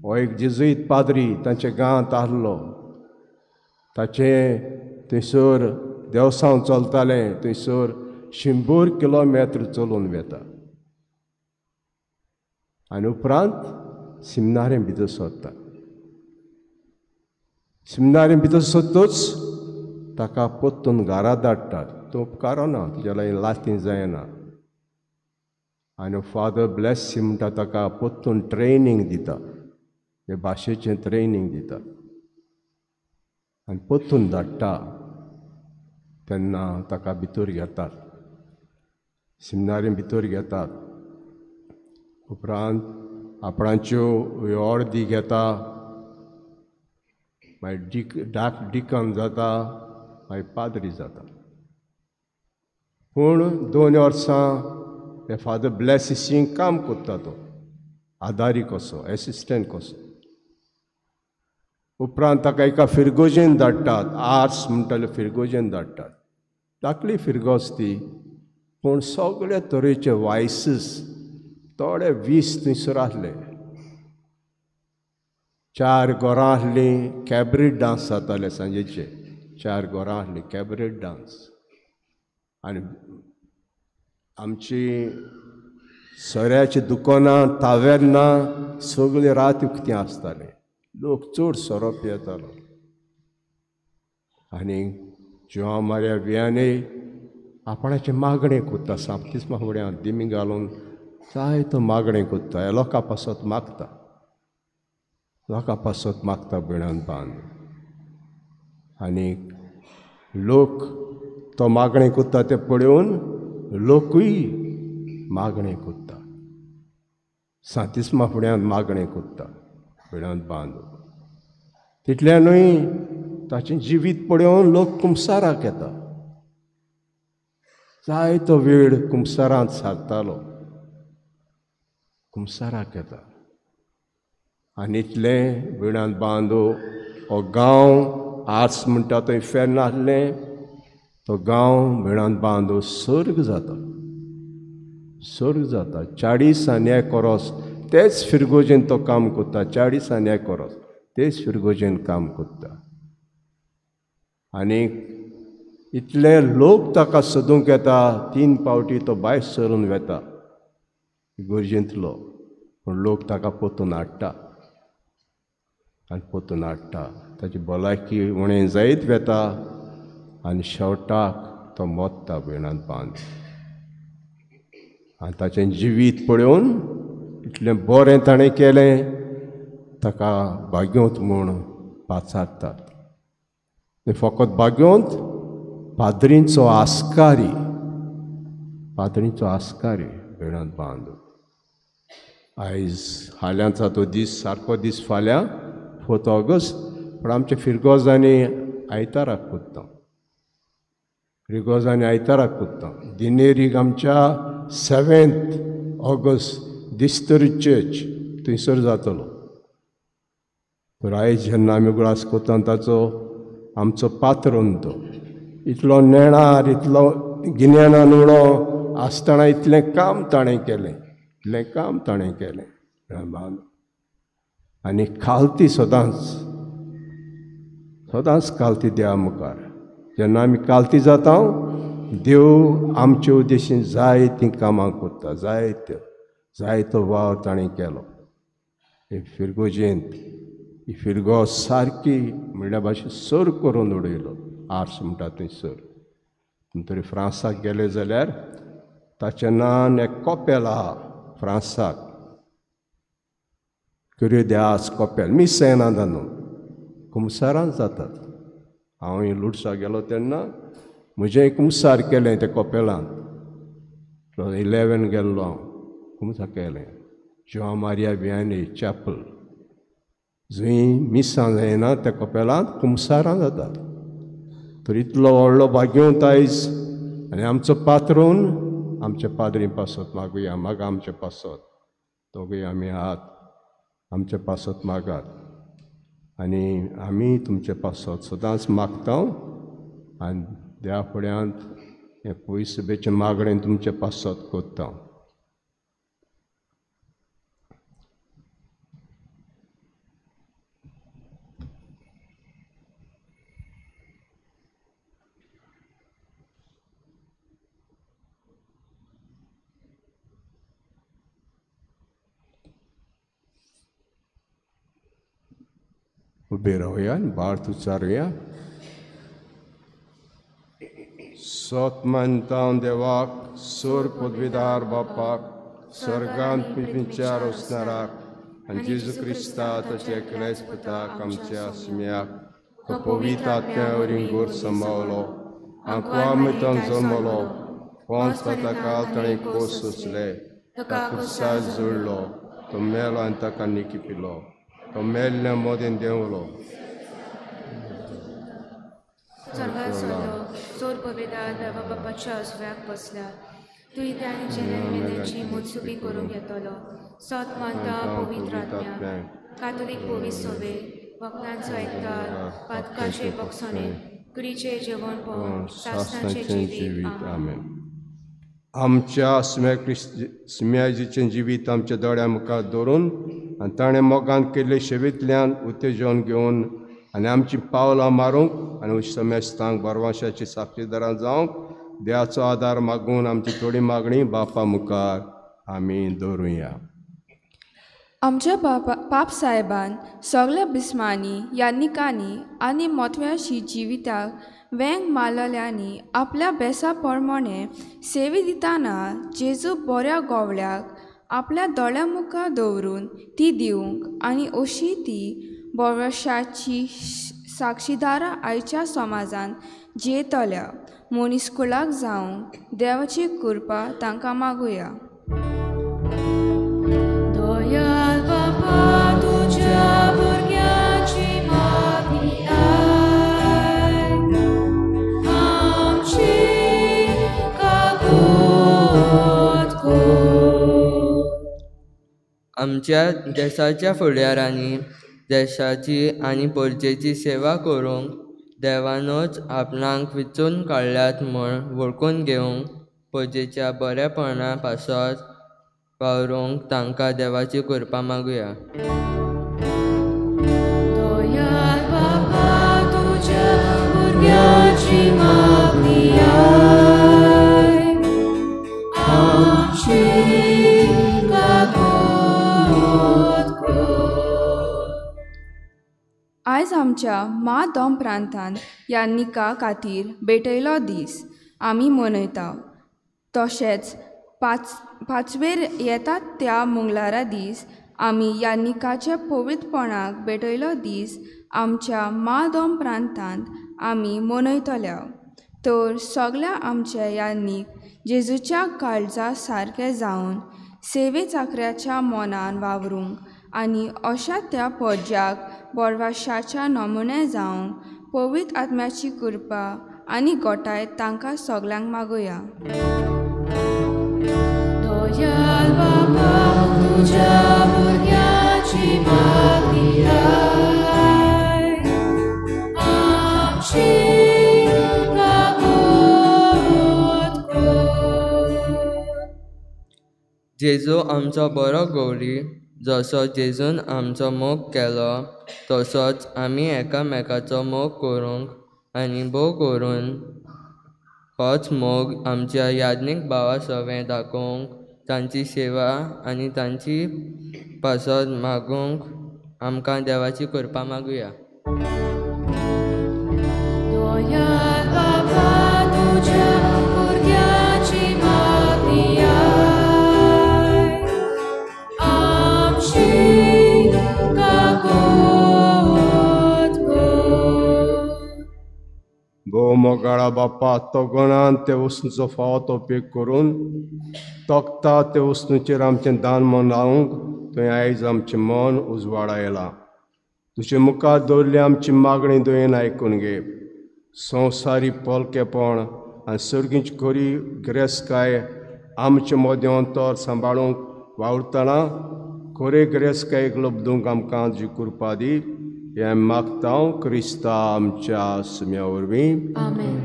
हो एक जेजुईत पाद्री तांच्या गांवांत आहलो. ताचें थंयसर देवसांव चलतालें, थंयसर 100 किलोमिटर चलून वेता आनी उपरांत सिमनारें भितर सोदता. सिमनारें भितर सोदतूच ताका परतून घरा धाडटात. तूं उपकारना, तुज्या लागीं लातीं जायना. आनी फादर ब्लॅसी म्हणटा ताका परतून ट्रेनींग दिता, हे भाशेचें ट्रेनींग दिता आनी परतून धाडटा. तेन्ना ताका भितर घेतात, सिमनारी भितर घेतात. उपरांत आपणाच्यो ऑर्दी घेता, मागीर डाक डिकन जाता, मागीर पाद्री जाता. पूण 2 वर्सां हे फादर ब्लॅसींग काम करता, तो आदारी कसो, एसिस्टंट कसो. उपरांत ताका एका फिरगोजेन धाडटात, आर्ट्स म्हणटाले फिरगोजेन धाडटात. धाकली फिरगोज ती, पूण सगळे तरेचे वायसीस थोडे 20 थंयसर आसले. 4 घरां आसलीं, कॅबरेट डांस जाताले सांजेचे. 4 घरां आसलीं, कॅबरेट डांस. आनी आमची सोऱ्याची दुकानां, तावेर्नां सगळी रात उक्तीं आसतालीं. लोक चड सोरो पियेतालो. आनी जुआंव मारिया वियाने आपणाचें मागणें करता, सामकीच फुड्यां दिमी घालून जायतो मागणें करता. ह्या लोकां पासत मागता, लोकां पासत मागता बिणान बांद. आनी लोक तो मागणें करता तें पळोवन लोकूय मागणें करता, सांतिस्मा फुड्यांत मागणें करता बिणांत बांद. तितल्यानूय ताचें जिवीत पळोवन लोक कुमसाराक येता. जायतो वेळ कुमसारांत सारतालो, कुमसाराक येता. आनी इतलें बिणांत बांदो हो गांव आर्ट्स म्हणटा थंय फेर्न आसलें, तो गांव बिणांत बांदो सर्ग जाता, सर्ग जाता. 40 आनी 1 वरोस तेच फिरगोजेन तो काम करता, 40 आनी 1 वरोस तेच फिरगोजेन काम करता. आनी इतले लोक ताका सोदूंक येता. 3 फावटी तो भायर सरून वेता इगर्जेंतलो, पूण लोक ताका परतून हाडटा आनी परतून हाडटा. ताची भलायकी उणें जायत वेता आनी शेवटाक तो मोत्ता बिणांत बांद. आनी ताचें जिवीत पळोवन इतलें बरें ताणें केलें, ताका भाग्योंत म्हूण पाचारतात. ते फकत भाग्योंत पाद्रींचो आस्कारी, पाद्रींचो आस्कारी बिणांत बांद. आयज फाल्यांचो तो दीस, सारको दीस फाल्यां 4 ऑगस्ट, पूण आमच्या फिरगोजांनी आयताराक कोत्ता, फिरगोजांनी आयताराक कोत्ता. दिनेरीक आमच्या 7 ऑगस्ट दिस्तरी चर्च थंयसर जातलो. तर आयज जेन्ना आमी उगडास करता ताचो आमचो पात्रोन तो इतलो नेणार, इतलो गिन्यानान उणो आसतना इतलें काम ताणें केलें, इतलें काम ताणें केलें. आनी खालती सदांच सदांच कालती देवा मुखार. जेन्ना आमी कालती जाता, देव आमचे उद्देशीन जायतीं कामां करता, जायत्यो जायतो वावर ताणें केलो. हे फिरगोजेंत ही फिरगोज सारकी म्हणल्या भाशेन सर करून उडयलो. आर्ट्स म्हणटा थंय सर. तरी फ्रांसाक गेले जाल्यार ताचें नांव एक कॉपेल आहा फ्रांसाक, क्युरी दे आर्स कॉपेल. मीस येना न्हू, कुमसारान जातात. हांव लुडसा गेलो तेन्ना म्हजें कुमसार केलें त्या कॉपेलांत. 11 गेल्लो हांव, कुमसार केलें. जुआंव मारिया वियाने चॅपल, जंय मिसां जायना त्या कपेलांत कुमसारां जातात. तर इतलो व्हडलो भाग्योंत आयज आनी आमचो पात्रोन आमच्या पाद्री पासत मागुया, मागा आमचे पासत, दोगूय आमी हात आमचे पासत मागात आनी आमी तुमचे पासत सदांच मागता. आनी देवा फुड्यांत हें पयसुबेचें मागणें तुमचें पासत कोत्ता. उबे रावया आनी भारत उच्चारुया. सोत मानता देवाक, सोर पदवीदार बापाक, स्वर्गांत पिंपिंच्या रोसणाराक आनी जेजू क्रिस्ता ताच्या एकल्याच पुताक आमच्या सुम्याक, तो पवित्र आत्म्या वरवीं गोर सांबावलो, आंकवा मितांक जल्मलो, पोंच ताका ताणें कोस सोंसले, ताका खुर्सार जोडलो, तो मेलो आनी ताका निकी पिलो, तो मेल्ल्या मदें देंवलो, स्वर्गात सरलो, सोर पवित्र देवा बापाच्या उजव्याक बसला. तूं आनी जेन्ना मेल्याची मोजसुबी करूंक येतलो. सोत मानता पवित्र आत्म्या, कातोलीक पवित्र सोबे, वखदांचो एकदार, पातकाचे बक्षणे, कुडीचें जेवण पळोवन सासणाचें जिवीत. आमेन. आमच्या सुम्याजीचें जिवीत आमच्या दोळ्या मुखार दवरून आनी ताणें मोगान केल्ले शेवेंतल्यान उत्तेजन घेवन आनी आमचीं पावलां मारूंक आनी समेस्तांक बरवाशाची साक्षीदारां जावंक देवाचो आदार मागून आमची थोडी मागणी बापा मुखार आमी दवरुया. आमच्या पाप साहेबान सगल्या बिस्मांनी याज्ञिकांनी आनी मोतव्याशी जिविताक वेंग मारलेल्यांनी आपल्या बेसा प्रमाणे सेवी दितना जेजू बऱ्या गोवळ्याक आपल्या दोळ्या मुखार दवरून ती दिवंक आनी अशी ती भरवशाची साक्षीदारां आयच्या समाजान जियेतल्या मनीसकुळाक जावंक देवाची कृपा तांकां मागुया. दयाळ बापा तुज्या भुरग्यांची मागणी आयक, आमची काकूत कर. आमच्या देशाच्या फुडारांनी देशाची आनी परजेची सेवा करूंक देवानूच आपणाक विचून काडल्यात म्हूण वळखून घेवंक परजेच्या बरेपणा पासत वावरूंक तांकां देवाची कृपा मागुया. दयाळ बापा तुज्या भुरग्यांची मागणी आयक, आमची काकूत कर. आयज आमच्या मा दोम प्रांतान याज्ञिका खातीर भेटयलो दीस आमी मनयता. तशेंच पांचवेर येतात त्या मंगळारा दीस आमी याज्ञिकाच्या पवित्रपणाक भेटयलो दीस आमच्या मा दोम प्रांतांत आमी मनयतल्या. तर सगल्या आमच्या याज्ञीक जेजूच्या काळजा सारकें जावन सेवे चाकऱ्याच्या मनान वावरूंक आनी अशा त्या परज्याक बरवाशाच्या नमुने जावंक पवित्र आत्म्याची कृपा आनी गोठाय तांकां सगल्यांक मागुया. दयाळ बापा तुज्या भुरग्यांची मागणी आयक, आमची काकूत कर. जेजू आमचो बरो गवळी, जसो जेजून आमचो मोग केलो तसोच आमी एकामेकाचो मोग करूंक आनी भोव करून होच मोग आमच्या याज्ञीक भावा सवें दाखोवंक तांची सेवा आनी तांची पासत मागूंक आमकां देवाची कृपा मागुया. दयाळ बापा तुज्या भुरग्यांची मागणी आयक, आमची काकूत कर. भोव मोगाळा बापा, तो गणान ते वस्तूचो फावो तो उपेग करून तोखता ते वस्तूचेर आमचें दान मन लावंक तुवें आयज आमचें मन उजवाडायलां. तुजे मुखार दवरली आमची मागणी दयेन आयकून घे. संवसारी पोलकेपण आनी सर्गीची खरी गिरेस्तकाय आमचे मदें अंतर सांबाळूंक वावुरतना खरे गिरेस्तकायेक लब्दूंक आमकां तुजी कृपा दी. हें मागता क्रिस्ता आमच्या सुम्या वरवीं. आमेन.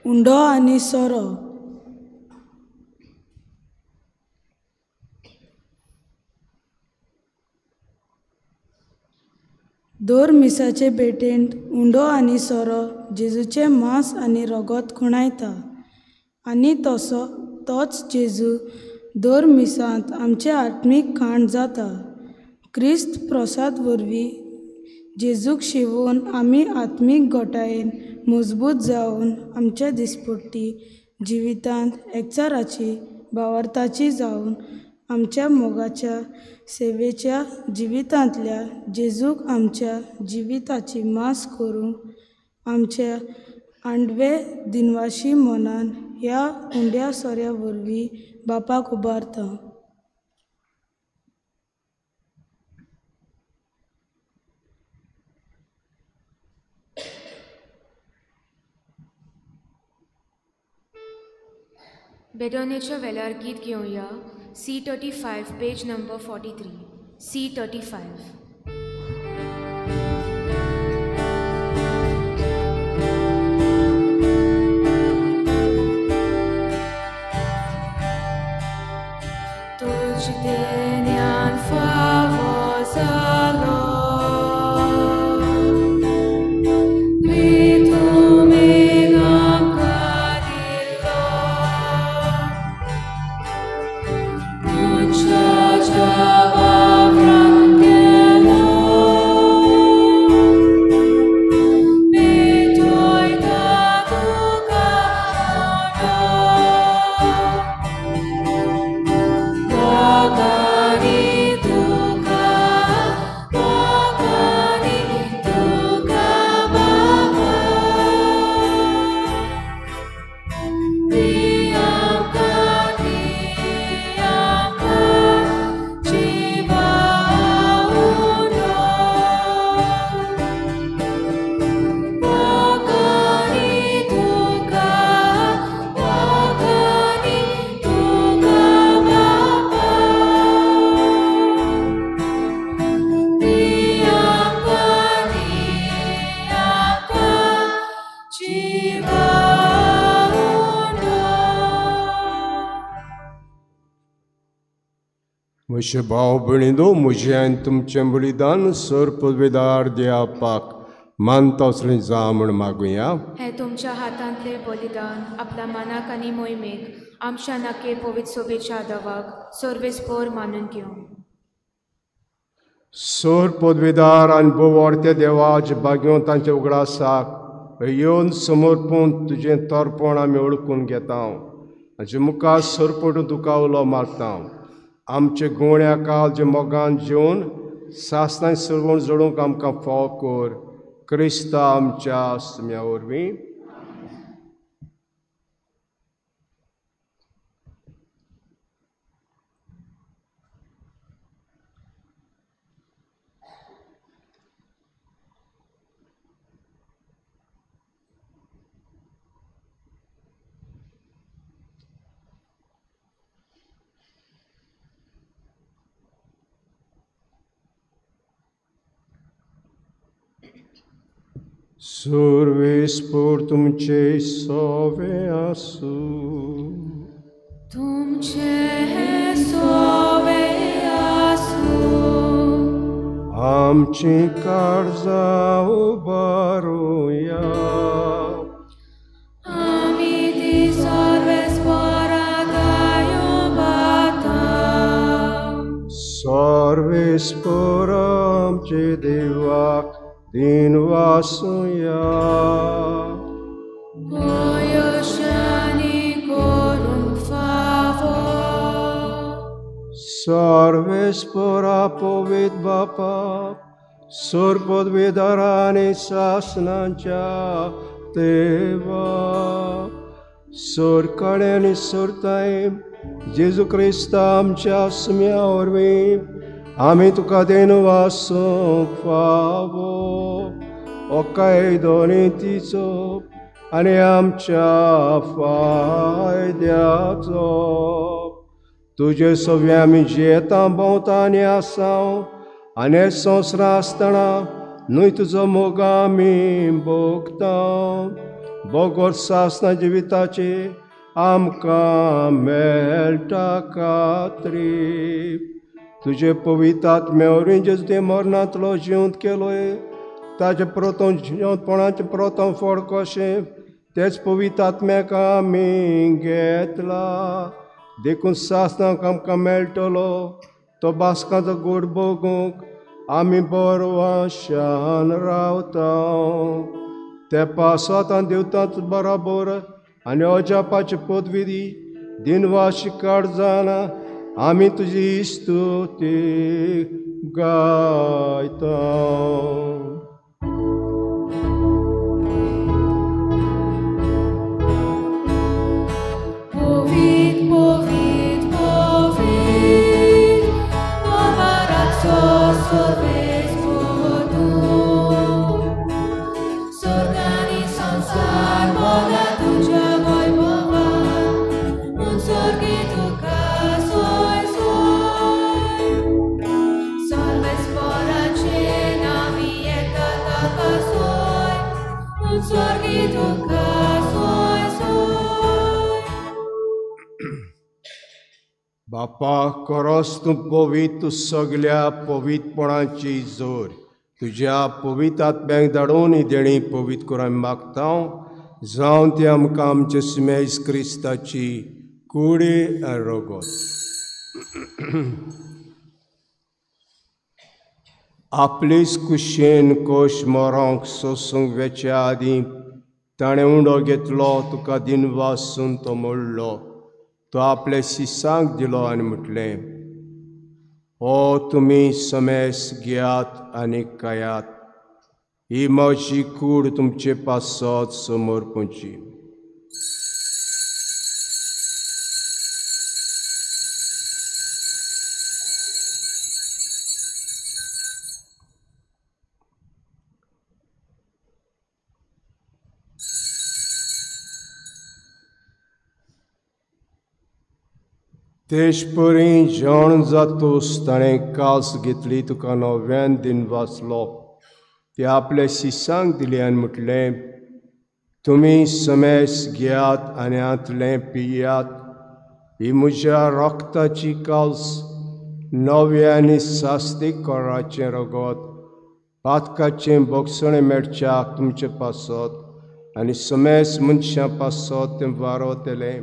उंडो आनी सोरो. दर मिसाचे भेटेंत उंडो आनी सोरो जेजूचें मांस आनी रगत खुणायता आनी तसो तोच जेजू दर मिसांत आमचें आत्मीक खाण जाता. क्रिस्त प्रसाद वरवीं जेजूक शिवोवन आमी आत्मीक घटायेन मजबूत जावन आमच्या दिसपट्टी जिवितांत एकचाराची भावार्थाची जावन आमच्या मोगाच्या सेवेच्या जिवितांतल्या जेजूक आमच्या जिविताची मास करूंक आमच्या आंडवे दिनवाशी मनान ह्या उंड्या सोऱ्या वरवीं बापाक उबारता. बेडोनेच्या वेल्यार गीत घेवया. C35, page number 43. C35. तुझ देण्यान फावो जालो म्हजे भाव भयणींनो, म्हजें आनी तुमचें बलिदान सर पदवेदार देवाक मानता असलें जावं म्हूण मागुया. हें तुमच्या हातांतलें बलिदान आपल्या मनाक आनी मोहिमेक आमच्या नाके पवित्र सोबेच्या दवाक सर्वेस्पोर मानून घेवं. सर पदवेदार आनी भोव देवाचे भाग्योन तांचे उगडासाक येवन समर्पून तुजें तर्पण आमी ओळखून घेता. हाचे मुखार सरपटून तुका उलो मारता. आमचे गोण्या काल जे मोगान जेवन सासणां सरवण जोडूंक आमकां फाव कर क्रिस्ता आमच्या सुम्या वरवीं. सर्वेस्पोर तुमचे सोवे आसूं. तुमचे सोवे आसूं. आमची काळजां उबारुया. आमी ती सर्वेस्पोराक उबारता. सर्वेस्पोर आमचे देवाक दिनवासुया. कोयशानी करूंक फावो. सर्वेस्पोरा पवित्र बापा सर पदवेदारांनी सासणाच्या देवा सरकाडे आनी सरताय जेजू क्रिस्ता आमच्या सुम्या वरवीं आमी तुका देनवासूंक फावो. ओ कायदो आनी तिचो आनी आमच्या फायद्याचो. तुजे सव्या आमी जियेता भोंवता आनी आसाव आनी संवसार आसतना न्हय तुजो मोग आमी भोगता. बगर सासना जिविताची आमकां मेळटा खात्री. तुजे पवित्र आत्म्या वरवीं जेजू तुवें मरणांतलो जिवंत केलोय ताचे प्रथम जिवंतपणाचें प्रथम फळ कशें तेच पवित्र आत्म्याक आमी घेतला. देखून सासणाक आमकां मेळटलो तो बास्कांचो गोड भोगूंक आमी बरवाशान रावता. ते पासात आनी देवतांच बराबर आनी अजापाची पदवी दी दिनवाशी काळजान आमी तुजी स्तुती गायता. बापा खरोच तूं पवित्र सगल्या पवित्रपणाची जोर. तुज्या पवित्र आत्म्याक धाडून ही देणी पवित्र करून आमी मागता जावन ती आमकां आमचे सुमेज क्रिस्ताची कुडी आनी रगत. आपलीच कुशेन कोश मरोंक सोसूंक वेच्या आदीं ताणें उंडो घेतलो, तुका दिनवासून तो मोडलो, तो आपल्या शिसांक दिलो आनी म्हटलें, हो तुमी समेस घेयात आनी खायात, ही म्हजी कूड तुमचे पासत समर्पणची. तेशपरी जेवण जातूस ताणें कास घेतली, तुका नव्यान दिन वाचलो, ते आपल्या शिसांक दिली आनी म्हटलें, तुमी समेस घेयात आनी हांतलें पियात, ही म्हज्या रक्ताची कास नव्या आनी सास्तीक कोराचें रगत पातकाचें भोगसणें मेळच्याक तुमचे पासत आनी समेस मनशां पासत तें वारवतलें.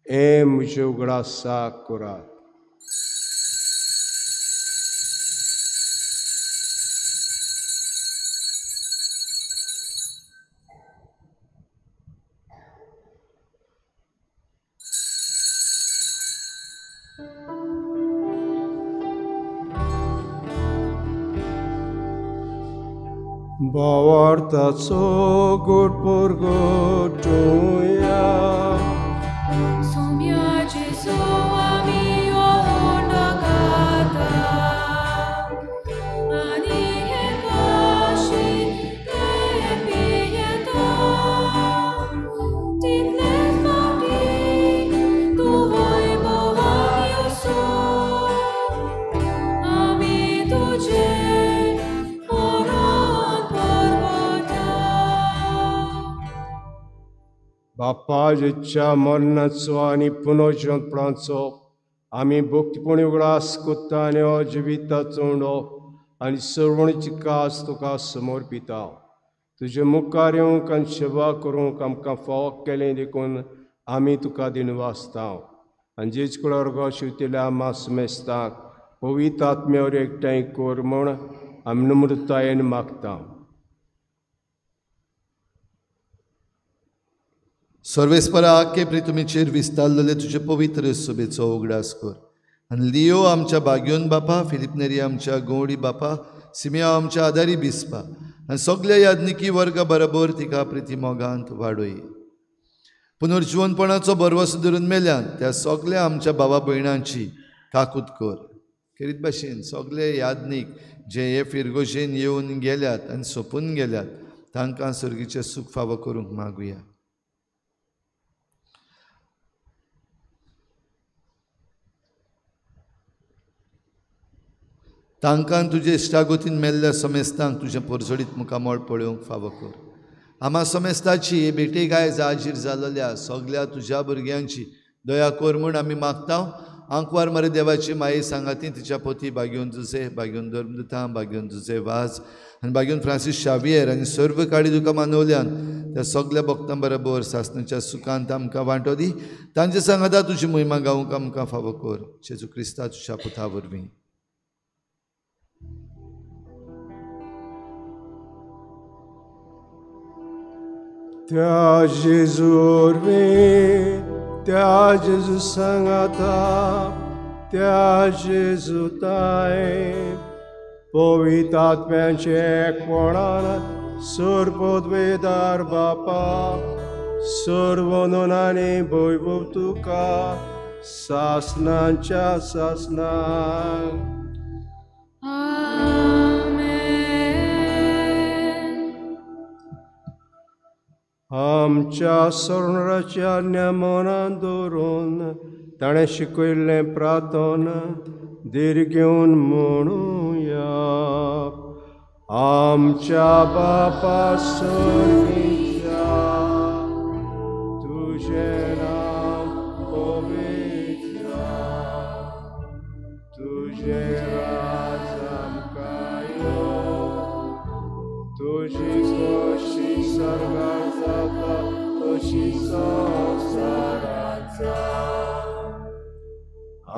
हे म्हजे उगडासाक करात. भावार्थाचो गोड परगटुया. बापाच्या मरणाचो आनी पुनर्जिवंतपणाचो आमी भक्तीपणी उगडास कोत्ता आनी हो जिविताचो उंडो आनी सर्वणीची कास तुका समर्पिता. तुजे मुखार येवंक आनी सेवा करूंक आमकां फावो केलें देखून आमी तुका दिनवासता. आनी जेज कुळार शिवतेल्या मास मेस्ताक पवित्र आत्म्यावर एकठांय कर म्हूण आमी नम्रतायेन मागता. सर्वेस्परा आखे प्रितुमीचेर विस्तारलेले तुजे पवित्र सभेचो उगडास कर आनी लियो आमच्या बाग्योन बापा, फिलिपनेरी आमच्या गौडी बापा, सिमिया आमच्या आदारी बिस्पा आनी सगल्या याज्ञिकी वर्गा बरोबर तिका प्रिती मोगांत वाडय. पुनर्जिवनपणाचो भरवसो धरून मेल्यान त्या सगल्या आमच्या बाबा भयणांची काकूत कर. खेरीत भाशेन सगळे याज्ञीक जे हे फिरगोशेन येवन गेल्यात आनी सोंपून गेल्यात तांकां सर्गीचें सूख फावो करूंक मागुया. तांकां तुजे इश्टागोतीन मेल्ल्या समेस्तांक तुजें परजळीत मुखामळ पळोवंक फावो कर. आमा समेस्ताची हे भेटेक आयज हाजीर जाल्ल्या सगल्या तुज्या भुरग्यांची दया कर म्हूण आमी मागता. आंकवार मरे देवाची माये सांगाती तिच्या पोती बागेवन जुजे, बागेवन धर्मदुतां, बागेवन जुजे वाज आनी बागेवन फ्रांसीस शावियर आनी सर्व काळी तुका मानवल्यान त्या सगल्या भक्तां बरोबर सासणाच्या सुखांत आमकां वांटो दी. तांचे सांगाता तुजी महिमा गावंक आमकां फावो कर. जेजू क्रिस्ता तुज्या पुता वरवीं. त्या जेजू वरवीं, त्या जेजू सांगाता, त्या जेजू ताय पवित्र आत्म्याचे एकपणान सर्वपदवेदार बापा सर्व आनी वैभव तुका सासनाच्या सासनाक. आमच्या सरणाच्या मनान दवरून ताणें शिकयल्लें प्रार्थन धीर घेवन म्हणुया. आमच्या बापा सर्गीच्या, तुजें नांव पवित्र जावं, तुजें राज आमकां येवं, तुजी खोशी सर्गार जाता तशी संवसारांत जावं.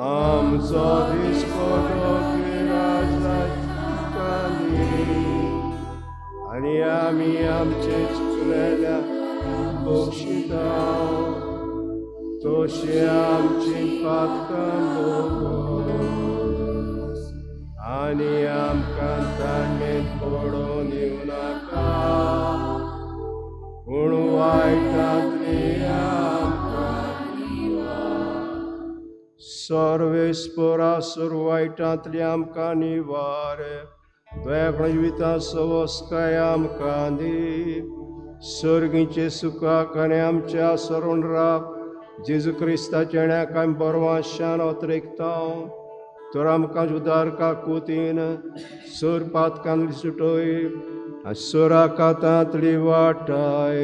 आमचो दिसपडो राज आमकां दी आनी आमी आमचे चुकलेल्या बक्षिता तशी आमची पातकां भोगोस आनी आमकां ताणें पडोवन येवं नाका, पूण वायटांतली आमकां निवार. सर्वेस्परा वायटांतली आमकां निवार. दयाकण जिविता सवस्काय आमकां दी. सर्गीचे सुखाक आनी आमच्या सरणराक जेजू क्रिस्ताच्या ण्याक आमी बरवाशान अतरेकता. तर आमकां उदारका कोतीन सर पातकांतली सुटय आनी सराकातांतली वाटाय.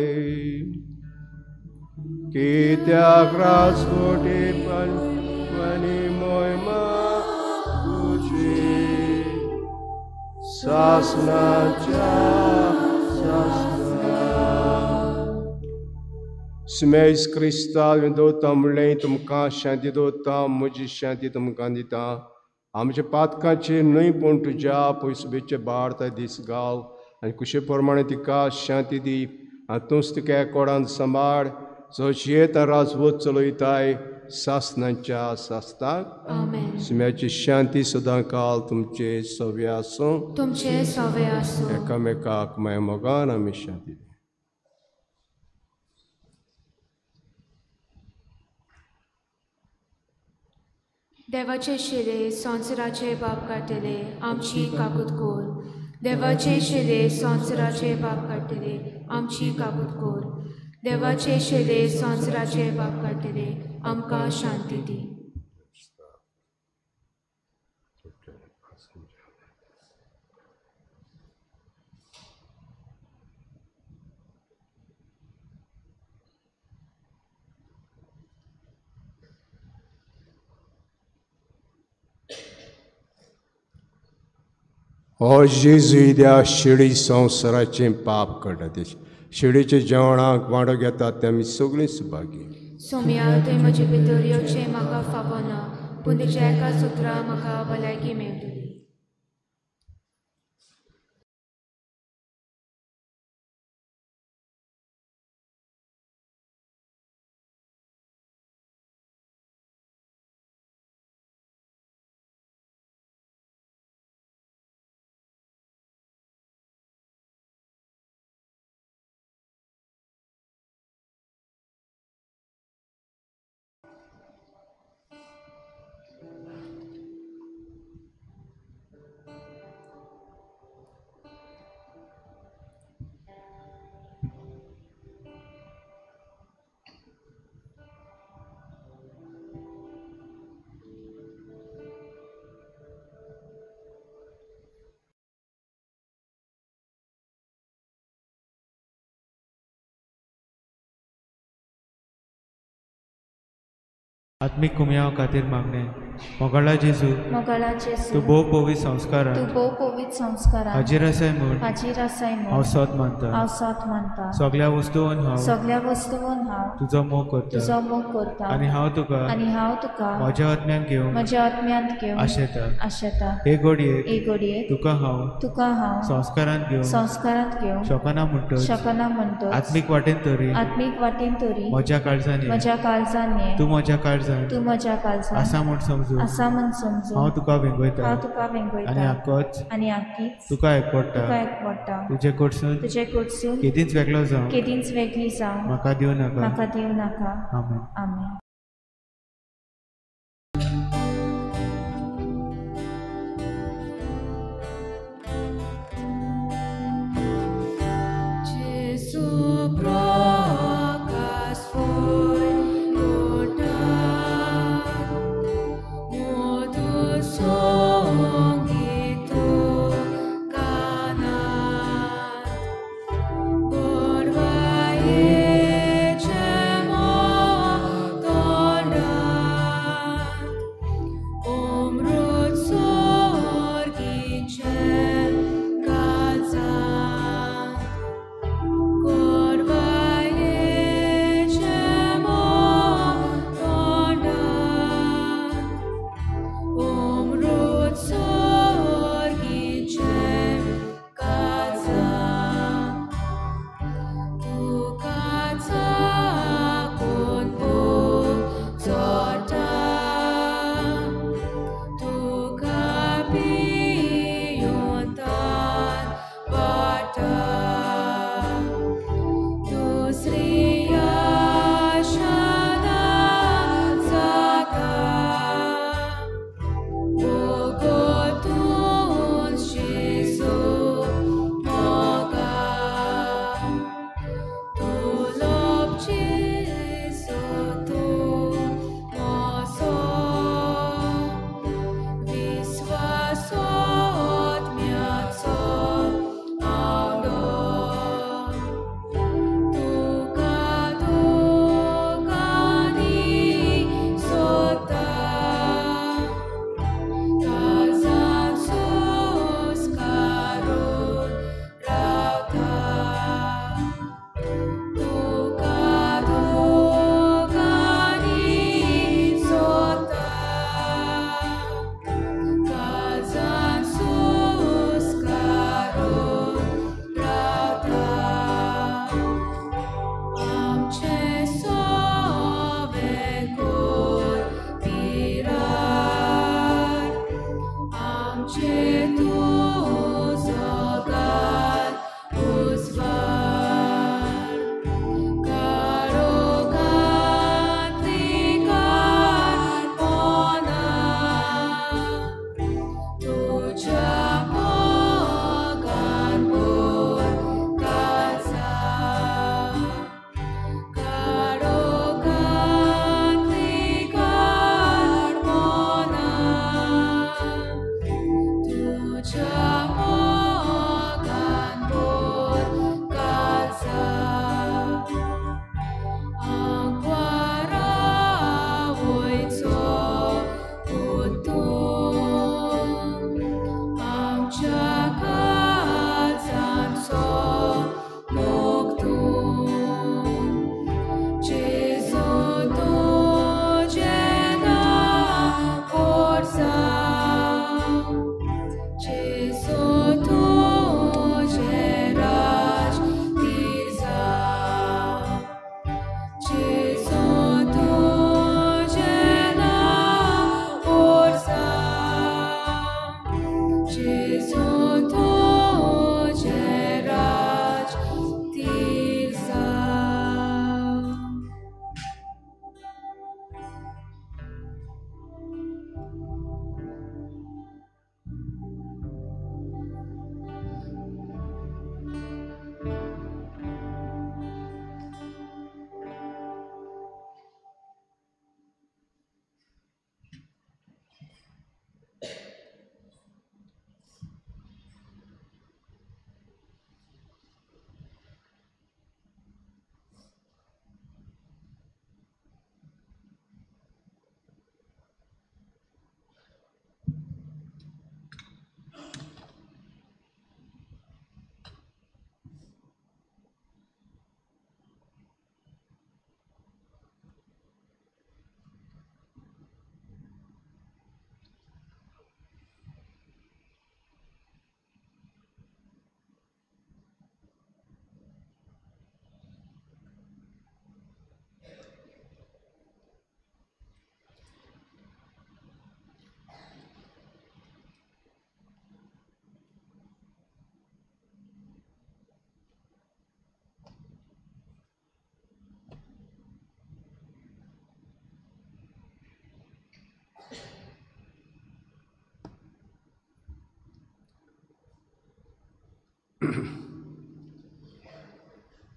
कित्याक राजवटी आनी मोहिमा तुजी सासनाच्या सासना. सुमेज क्रिस्ता दवरता म्हणलें तुमकां शांती दवरता, म्हजी शांती तुमकां दिता. आमच्या पातकांचेर न्हय पूण तुज्या पयसुबेचे भारता दीस घाल आनी कुशे प्रमाणे तिका शांती दी आनी तूंच तिका एकोडान सांबाळ जो जियेता राजवत चलयताय सासनाच्या सासनाक. सुम्याची शांती सदां काल तुमचे सवे आसूं, तुमचे सवे आसूं. एकामेकाक माया मोगान आमी शांती दी. देवाचे शिले संवसाराचे पाप काडटले आमची काकूत कोर. देवाचे शिले संवसाराचे पाप काडटले आमची काकूत कोर. देवाचे शिले संवसाराचे पाप काडटले आमकां शांती दी. हो जेजू त्या शिडी संवसाराचें पाप काडटा, शिडीच्या जेवणाक वांटो घेतात ते आमी सगळीं सुभागी. सोम्या, तुवें म्हजे भितर येवचें म्हाका फावना, पूण तुज्या एका सुत्रा म्हाका भलायकी मेळटली. आत्मीक कुमयाव खातीर मागणें. मोगाळा जेजू, मोगाळा जेजू, तूं भोव पवित्र संस्कारान, तूं भोव पवित्र संस्कारान हाजीर आसाय म्हूण, हाजीर आसाय म्हूण हांव सोत मानता, हांव सोत मानता. सगळ्या वस्तून हांव, सगळ्या वस्तून हांव तुजो मोग करता, तुजो मोग करता. आनी हांव तुका, आनी हांव तुका म्हज्या आत्म्यांत घेवन, म्हज्या आत्म्यांत घेवन आशेता, आशेता. हे घडयेक, हे घडयेक तुका हांव, तुका हांव संस्कारांत घेवन, संस्कारांत घेवन शकना म्हणटच, शकना म्हणटच आत्मीक वाटेन तरी, आत्मीक वाटेन तरी म्हज्या काळजान, म्हज्या काळजान ये, तूं म्हज्या काळजान, तूं म्हज्या काळजान आसा म्हूण समजून, आसा म्हूण समजून हांव तुका वेंगयता, हांव तुका वेंगयता. आनी आकोच, आनी आकीच तुका एकवडटा, तुका एकवडटा. तुजे कडसून, तुजे कडसून केदींच वेगळो जावं, केदींच वेगळी जावं म्हाका दिवं नाका, म्हाका दिवं नाका. आमेन. आमेन.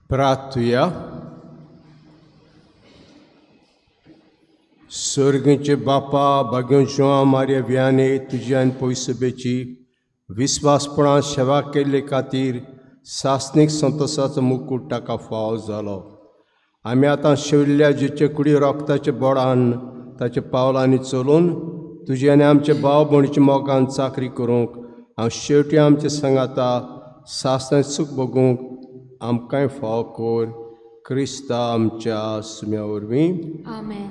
प्रार्थुया. सर्गीचे बापा भाग्योंच्या मार्या व्याने तुजी आनी पयसुबेची विस्वासपणान सेवा केल्ले खातीर सासणीक संतोसाचो मुकूट ताका फावो जालो. आमी आतां शेवल्ल्या जेचे कुडी रोगताचे बोडान ताच्या पावलांनी चलून तुजे आनी आमचे भाव भयणीच्या मोगान चाकरी करूंक हांव शेवटी आमचे सांगाता सासणाचें सूख भोगूंक आमकांय फावो कर क्रिस्ता आमच्या सुम्या वरवीं. आमेन.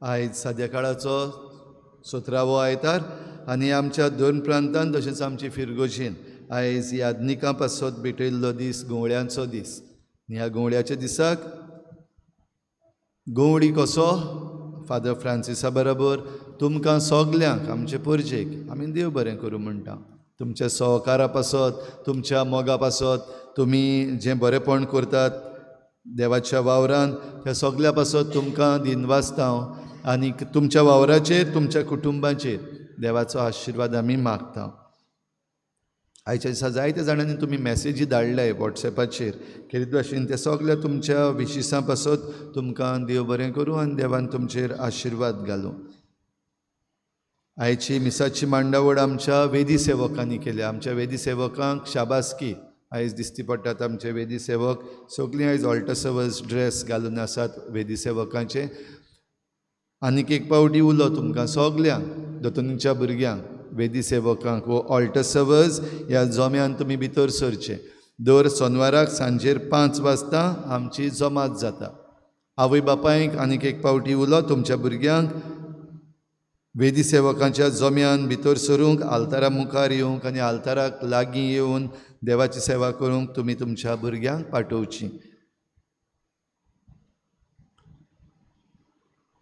आयज साद्या काळाचो 17वो आयतार आनी आमच्या दोन प्रांतान तशेंच आमची फिरगोजीन आयज यादनिकां पासत भेटयल्लो दीस गवळ्यांचो दीस. ह्या गवळ्याच्या दिसाक गवळी कसो फादर फ्रांसिसा बरोबर तुमकां सगल्यांक आमचे परजेक आमी देव बरें करूं म्हणटा. तुमच्या सहकारा पासत, तुमच्या मोगा पासत, तुमी जें बरेंपण करतात देवाच्या वावरान त्या सगल्या पासत तुमकां दिनवासता आनी तुमच्या वावराचेर, तुमच्या कुटुंबाचेर देवाचो आशिर्वाद आमी मागता. आयच्या दिसा जायत्या जाणांनी तुमी मॅसेजी धाडले वॉट्सएपाचेर खेरीत भाशेन ते सगल्या तुमच्या विशिसां पासत तुमकां देव बरें करूं आनी देवान तुमचेर आशिर्वाद घालूं. आयची मिसाची मांडावळ आमच्या वेदी सेवकांनी केल्या. आमच्या वेदी सेवकांक शाबासकी. आयज दिसती पडटात आमचे वेदी सेवक सगळीं आयज ऑल्टसर्वस ड्रेस घालून आसात वेदी सेवकांचे. आनीक एक पावटी उलो तुमकां सगल्यांक दोतोनीच्या भुरग्यांक वेदी सेवकांक वो ऑल्टर सर्वस ह्या जोम्यान तुमी भितर सरचें. दर सोनवाराक सांजेर 5 वाजता आमची जमात जाता. आवय बापायक आनीक एक पावटी उलो तुमच्या भुरग्यांक वेदी सेवकांच्या जोम्यान भितर सरूंक, आल्तारा मुखार येवंक आनी आल्ताराक लागीं येवन देवाची सेवा करूंक तुमी तुमच्या भुरग्यांक पाठोवची.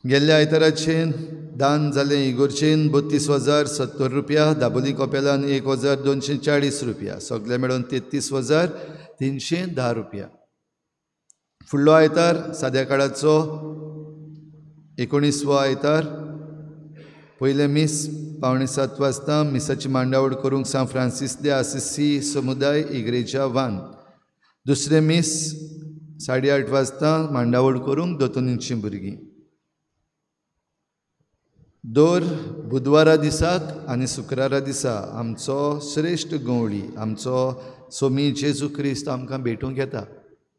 गेल्ल्या आयताराचेर दान जालें इगोर्चेन 32,070 रुपया, दाबोली कोपेलान 1,240 रुपया, सगळे मेळून 33,310 रुपया. फुडलो आयतार साद्या काळाचो 19वो आयतार पयलें मीस 6:45 वाजता मिसाची मांडावळ करूंक सांत फ्रांसीस दे आसिसी समुदाय इग्रेजा वान. दुसरें मीस 8:30 वाजता मांडावळ करूंक दोतोनीचीं भुरगीं. दर बुधवारा दिसाक आनी शुक्रारा दिसा आमचो श्रेश्ठ गवळी आमचो सोमी जेजू क्रिस्त आमकां भेटूंक येता.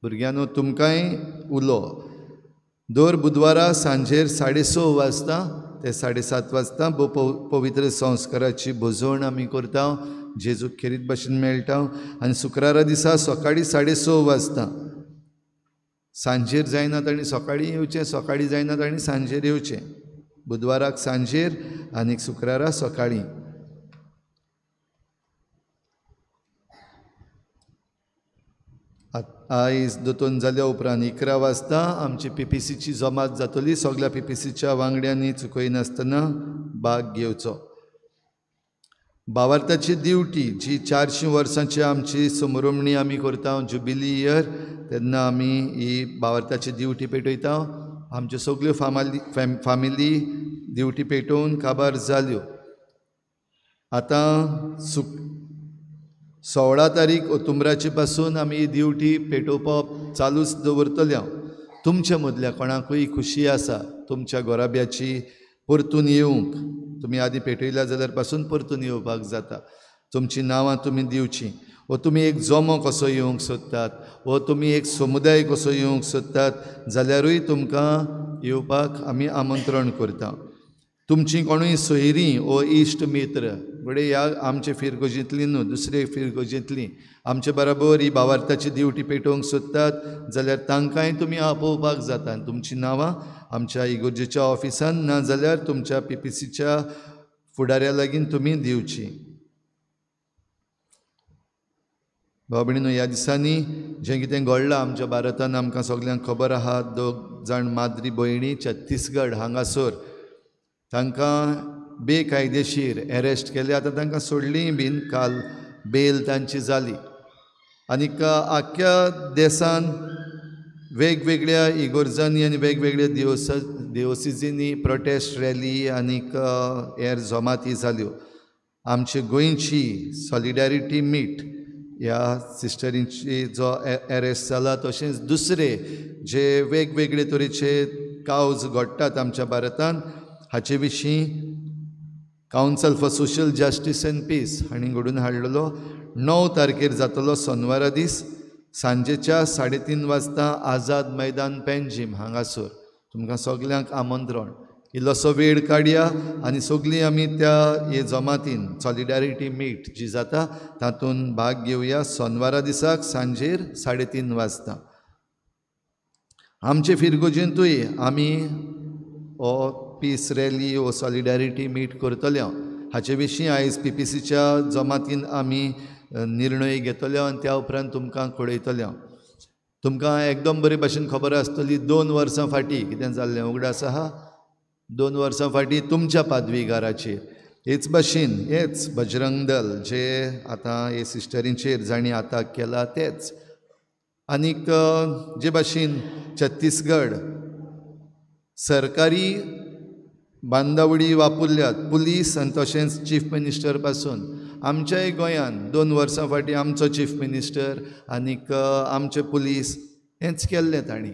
भुरग्यांनो तुमकांय उलो दर बुधवारा सांजेर 6:30 वाजता ते 7:30 वाजता पवित्र संस्काराची भोजवण आमी करता, जेजूक खेरीत भाशेन मेळटा. आनी शुक्रारा दिसा सकाळीं 6:30 वाजता, सांजेर जायना तांणी सकाळीं येवचें, सकाळीं जायना तांणी सांजेर येवचें. बुधवाराक सांजेर आनी शुक्रारा सकाळीं. आयज दोतोन जाल्या उपरांत 11 वाजता आमची पीपीसीची जमात जातली. सगल्या पीपीसीच्या वांगड्यांनी चुकयनासतना भाग घेवचो. भावार्थाची दिवटी जी 400 वर्सांची आमची समरोमणी आमी करता जुबिली इयर, तेन्ना आमी ही भावार्थाची दिवटी पेटयता. आमच्यो सगल्यो फामिली दिवटी पेटोवन काबार जाल्यो. आतां 16 तारीख ओतुंबराचे पासून आमी ही दिवटी पेटोवप चालूच दवरतले. तुमच्या मदल्या कोणाकूय खुशी आसा तुमच्या घराब्याची परतून येवंक, तुमी आदी पेटयल्या जाल्यार पासून परतून येवपाक जाता. तुमचीं नांवां तुमी दिवचीं, वो तुमी एक जमो कसो येवंक सोदतात वो तुमी एक समुदाय कसो येवंक सोदतात जाल्यारूय तुमकां येवपाक आमी आमंत्रण करता. तुमची कोणूय सोयरीं वो इश्ट मित्र घडये ह्या आमचे फिरगोजींतलीं न्हू दुसरे फिरगोजींतलीं आमचे बराबर ही भावार्थाची दिवटी पेटोवंक सोदतात जाल्यार तांकांय तुमी आपोवपाक जाता. आनी तुमचीं नांवां आमच्या इगोर्जेच्या ऑफिसान ना जाल्यार तुमच्या पीपीसीच्या फुडाऱ्या लागीं तुमी दिवची. भाव भयणीनो, ह्या दिसांनी जें कितें घडलां आमच्या भारतान आमकां सगल्यांक खबर आहा. 2 जाण माद्री भयणी छत्तीसगड हांगासर तांकां बेकायदेशीर एरेस्ट केले. आतां तांकां सोडलीय बीन, काल बेल तांची जाली. आनीक आख्ख्या देसान वेगवेगळ्या इगोर्जांनी आनी वेगवेगळ्या दिवसिजींनी प्रोटेस्ट रॅली आनीक हेर जमाती जाल्यो. आमचे गोंयची सॉलिडारिटी मीट ह्या सिस्टरींची जो एरेस्ट जाला, तशेंच दुसरे जे वेगवेगळे तरेचे कावज घडटात आमच्या भारतांत हाचे विशीं council for social justice and peace हांणी घडून हाडलेलो 9 तारखेर जातलो सोनवारा दीस सांजेच्या 3:30 वाजता आझाद मैदान पेंजीम हांगासर. तुमकां सगल्यांक आमंत्रण. इल्लोसो वेळ काडया आनी सगळीं आमी त्या हे जमातीन सॉलिडारिटी मीट जी जाता तातूंत भाग घेवया सोनवारा दिसाक सांजेर 3:30 वाजता. आमचे फिरगोजेंतूय आमी हो पीस रॅली वो सॉलिडारिटी मीट करतले. हाचे विशीं आयज पीपीसीच्या जमातीन आमी निर्णय घेतले आनी त्या उपरांत तुमकां कळयतले. तुमकां एकदम बरे भाशेन खबर आसतली 2 वर्सां फाटीं कितें जाल्लें उगडास आहा. 2 वर्सां फाटीं तुमच्या पादवीगाराचेर हेच भाशेन हेच बजरंग दल जे आतां हे सिस्टरींचेर जांणी आताक केला तेच, आनीक जे भाशेन छत्तीसगड सरकारी बांदावळी वापरल्यात पुलीस आनी तशेंच चीफ मिनिस्टर पासून. आमच्याय गोंयान 2 वर्सां फाटीं आमचो चीफ मिनिस्टर आनीक आमचे पुलीस हेंच केल्लें तांणी.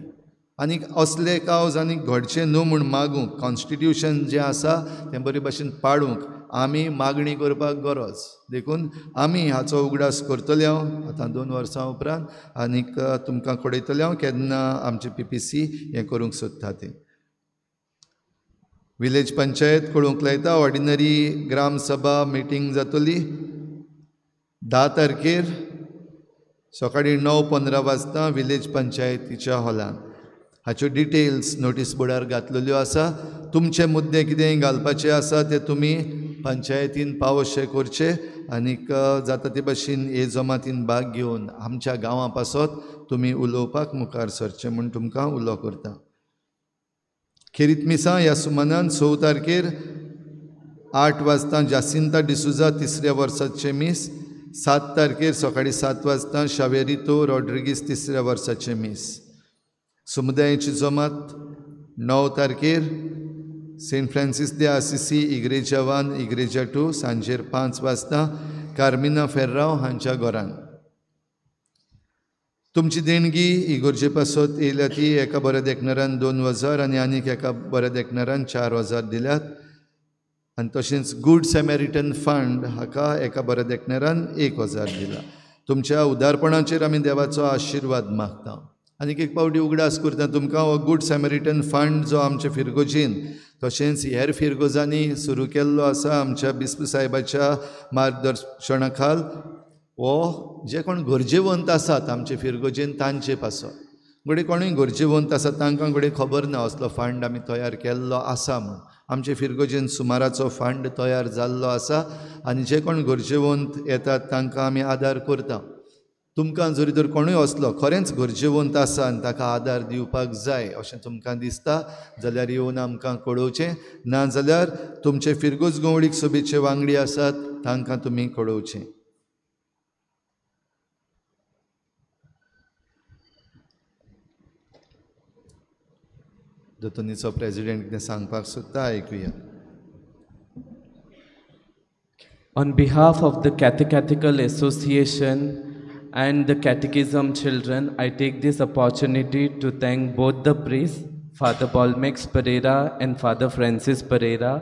आनीक असले कावज आनीक घडचें न्हू म्हूण मागूंक कॉन्स्टिट्युशन जें आसा तें बरे भाशेन पाळूंक आमी मागणी करपाक गरज. देखून आमी हाचो उगडास करतले हांव आतां 2 वर्सां उपरांत आनीक तुमकां कळयतले हांव केन्ना आमचे पीपीसी हें करूंक सोदता तें. विलेज पंचायत कळोवंक लायता ऑर्डिनरी ग्राम सभा मिटींग जातली 10 तारखेर सकाळीं 9:15 वाजता विलेज पंचायतीच्या हॉलान. हाच्यो डिटेल्स नोटीस बोर्डार घातलेल्यो आसा. तुमचे मुद्दे कितेंय घालपाचे आसा ते तुमी पंचायतीन पावोशे करचे आनीक जाता ते भाशेन हे जमातीन भाग घेवन आमच्या गांवां पासत तुमी उलोवपाक मुखार सरचें म्हूण तुमकां उलो करता. खेरीत मिसां ह्या सुमानान 6 तारखेर 8 वाजता जासिंता डिसुजा 3ऱ्या वर्साचें मीस, 7 तारखेर सकाळीं 7 वाजता शावेरितो रॉड्रिगीस 3ऱ्या वर्साचें मीस. समुदायाची जमात 9 तारखेर सेंट फ्रांसीस दे आसिसी इग्रेजा 1 इग्रेजा 2 सांजेर 5 वाजता कार्मिना फेर्राव हांच्या घरान. तुमची देणगी इगोर्जे पासत येयल्या ती एका बऱ्या देखणारान 2000 आनी आनीक एका बऱ्या देखणारान 4000 दिल्यात. आनी तशेंच गूड सॅमेरिटन फंड हाका एका बऱ्या देखणारान 1000 दिला. तुमच्या उदारपणाचेर आमी देवाचो आशिर्वाद मागता. आनीक एक पावटी उगडास करता तुमकां हो गूड सॅमेरिटन फंड जो आमच्या फिरगोजीन तशेंच हेर फिरगोजांनी सुरू केल्लो आसा आमच्या बिस्प साहेबाच्या मार्गदर्शना खाल, हो जे कोण गरजेवंत आसात आमचे फिरगोजेन तांचे पासत. घडये कोणूय गरजेवंत आसा तांकां घडये खबर ना असलो फंड आमी तयार केल्लो आसा म्हूण. आमचे फिरगोजेन सुमाराचो फंड तयार जाल्लो आसा आनी जे कोण गरजेवंत येतात तांकां आमी आदार करता. तुमकां जरी तर कोणूय असलो खरेंच गरजेवंत आसा आनी ताका आदार दिवपाक जाय अशें तुमकां दिसता जाल्यार येवन आमकां कळोवचें, ना जाल्यार तुमचे फिरगोज गवळीक सभेचे वांगडी आसात तांकां तुमी कळोवचें. दोतोनीचो प्रेजिडेंट कितें सांगपाक सोदता आयकुया. On behalf of the Catechetical Association and the Catechism children, I take this opportunity to thank both the priests, Father Bolmex Pereira and Father Francis Pereira,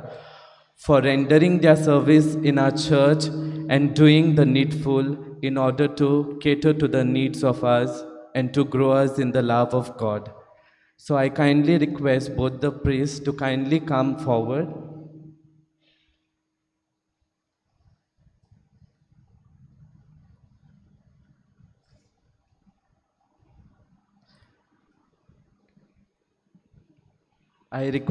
for rendering their service in our church and doing the needful in order to cater to the needs of us and to grow us in the love of God. So I kindly request both the priests to kindly come forward. I request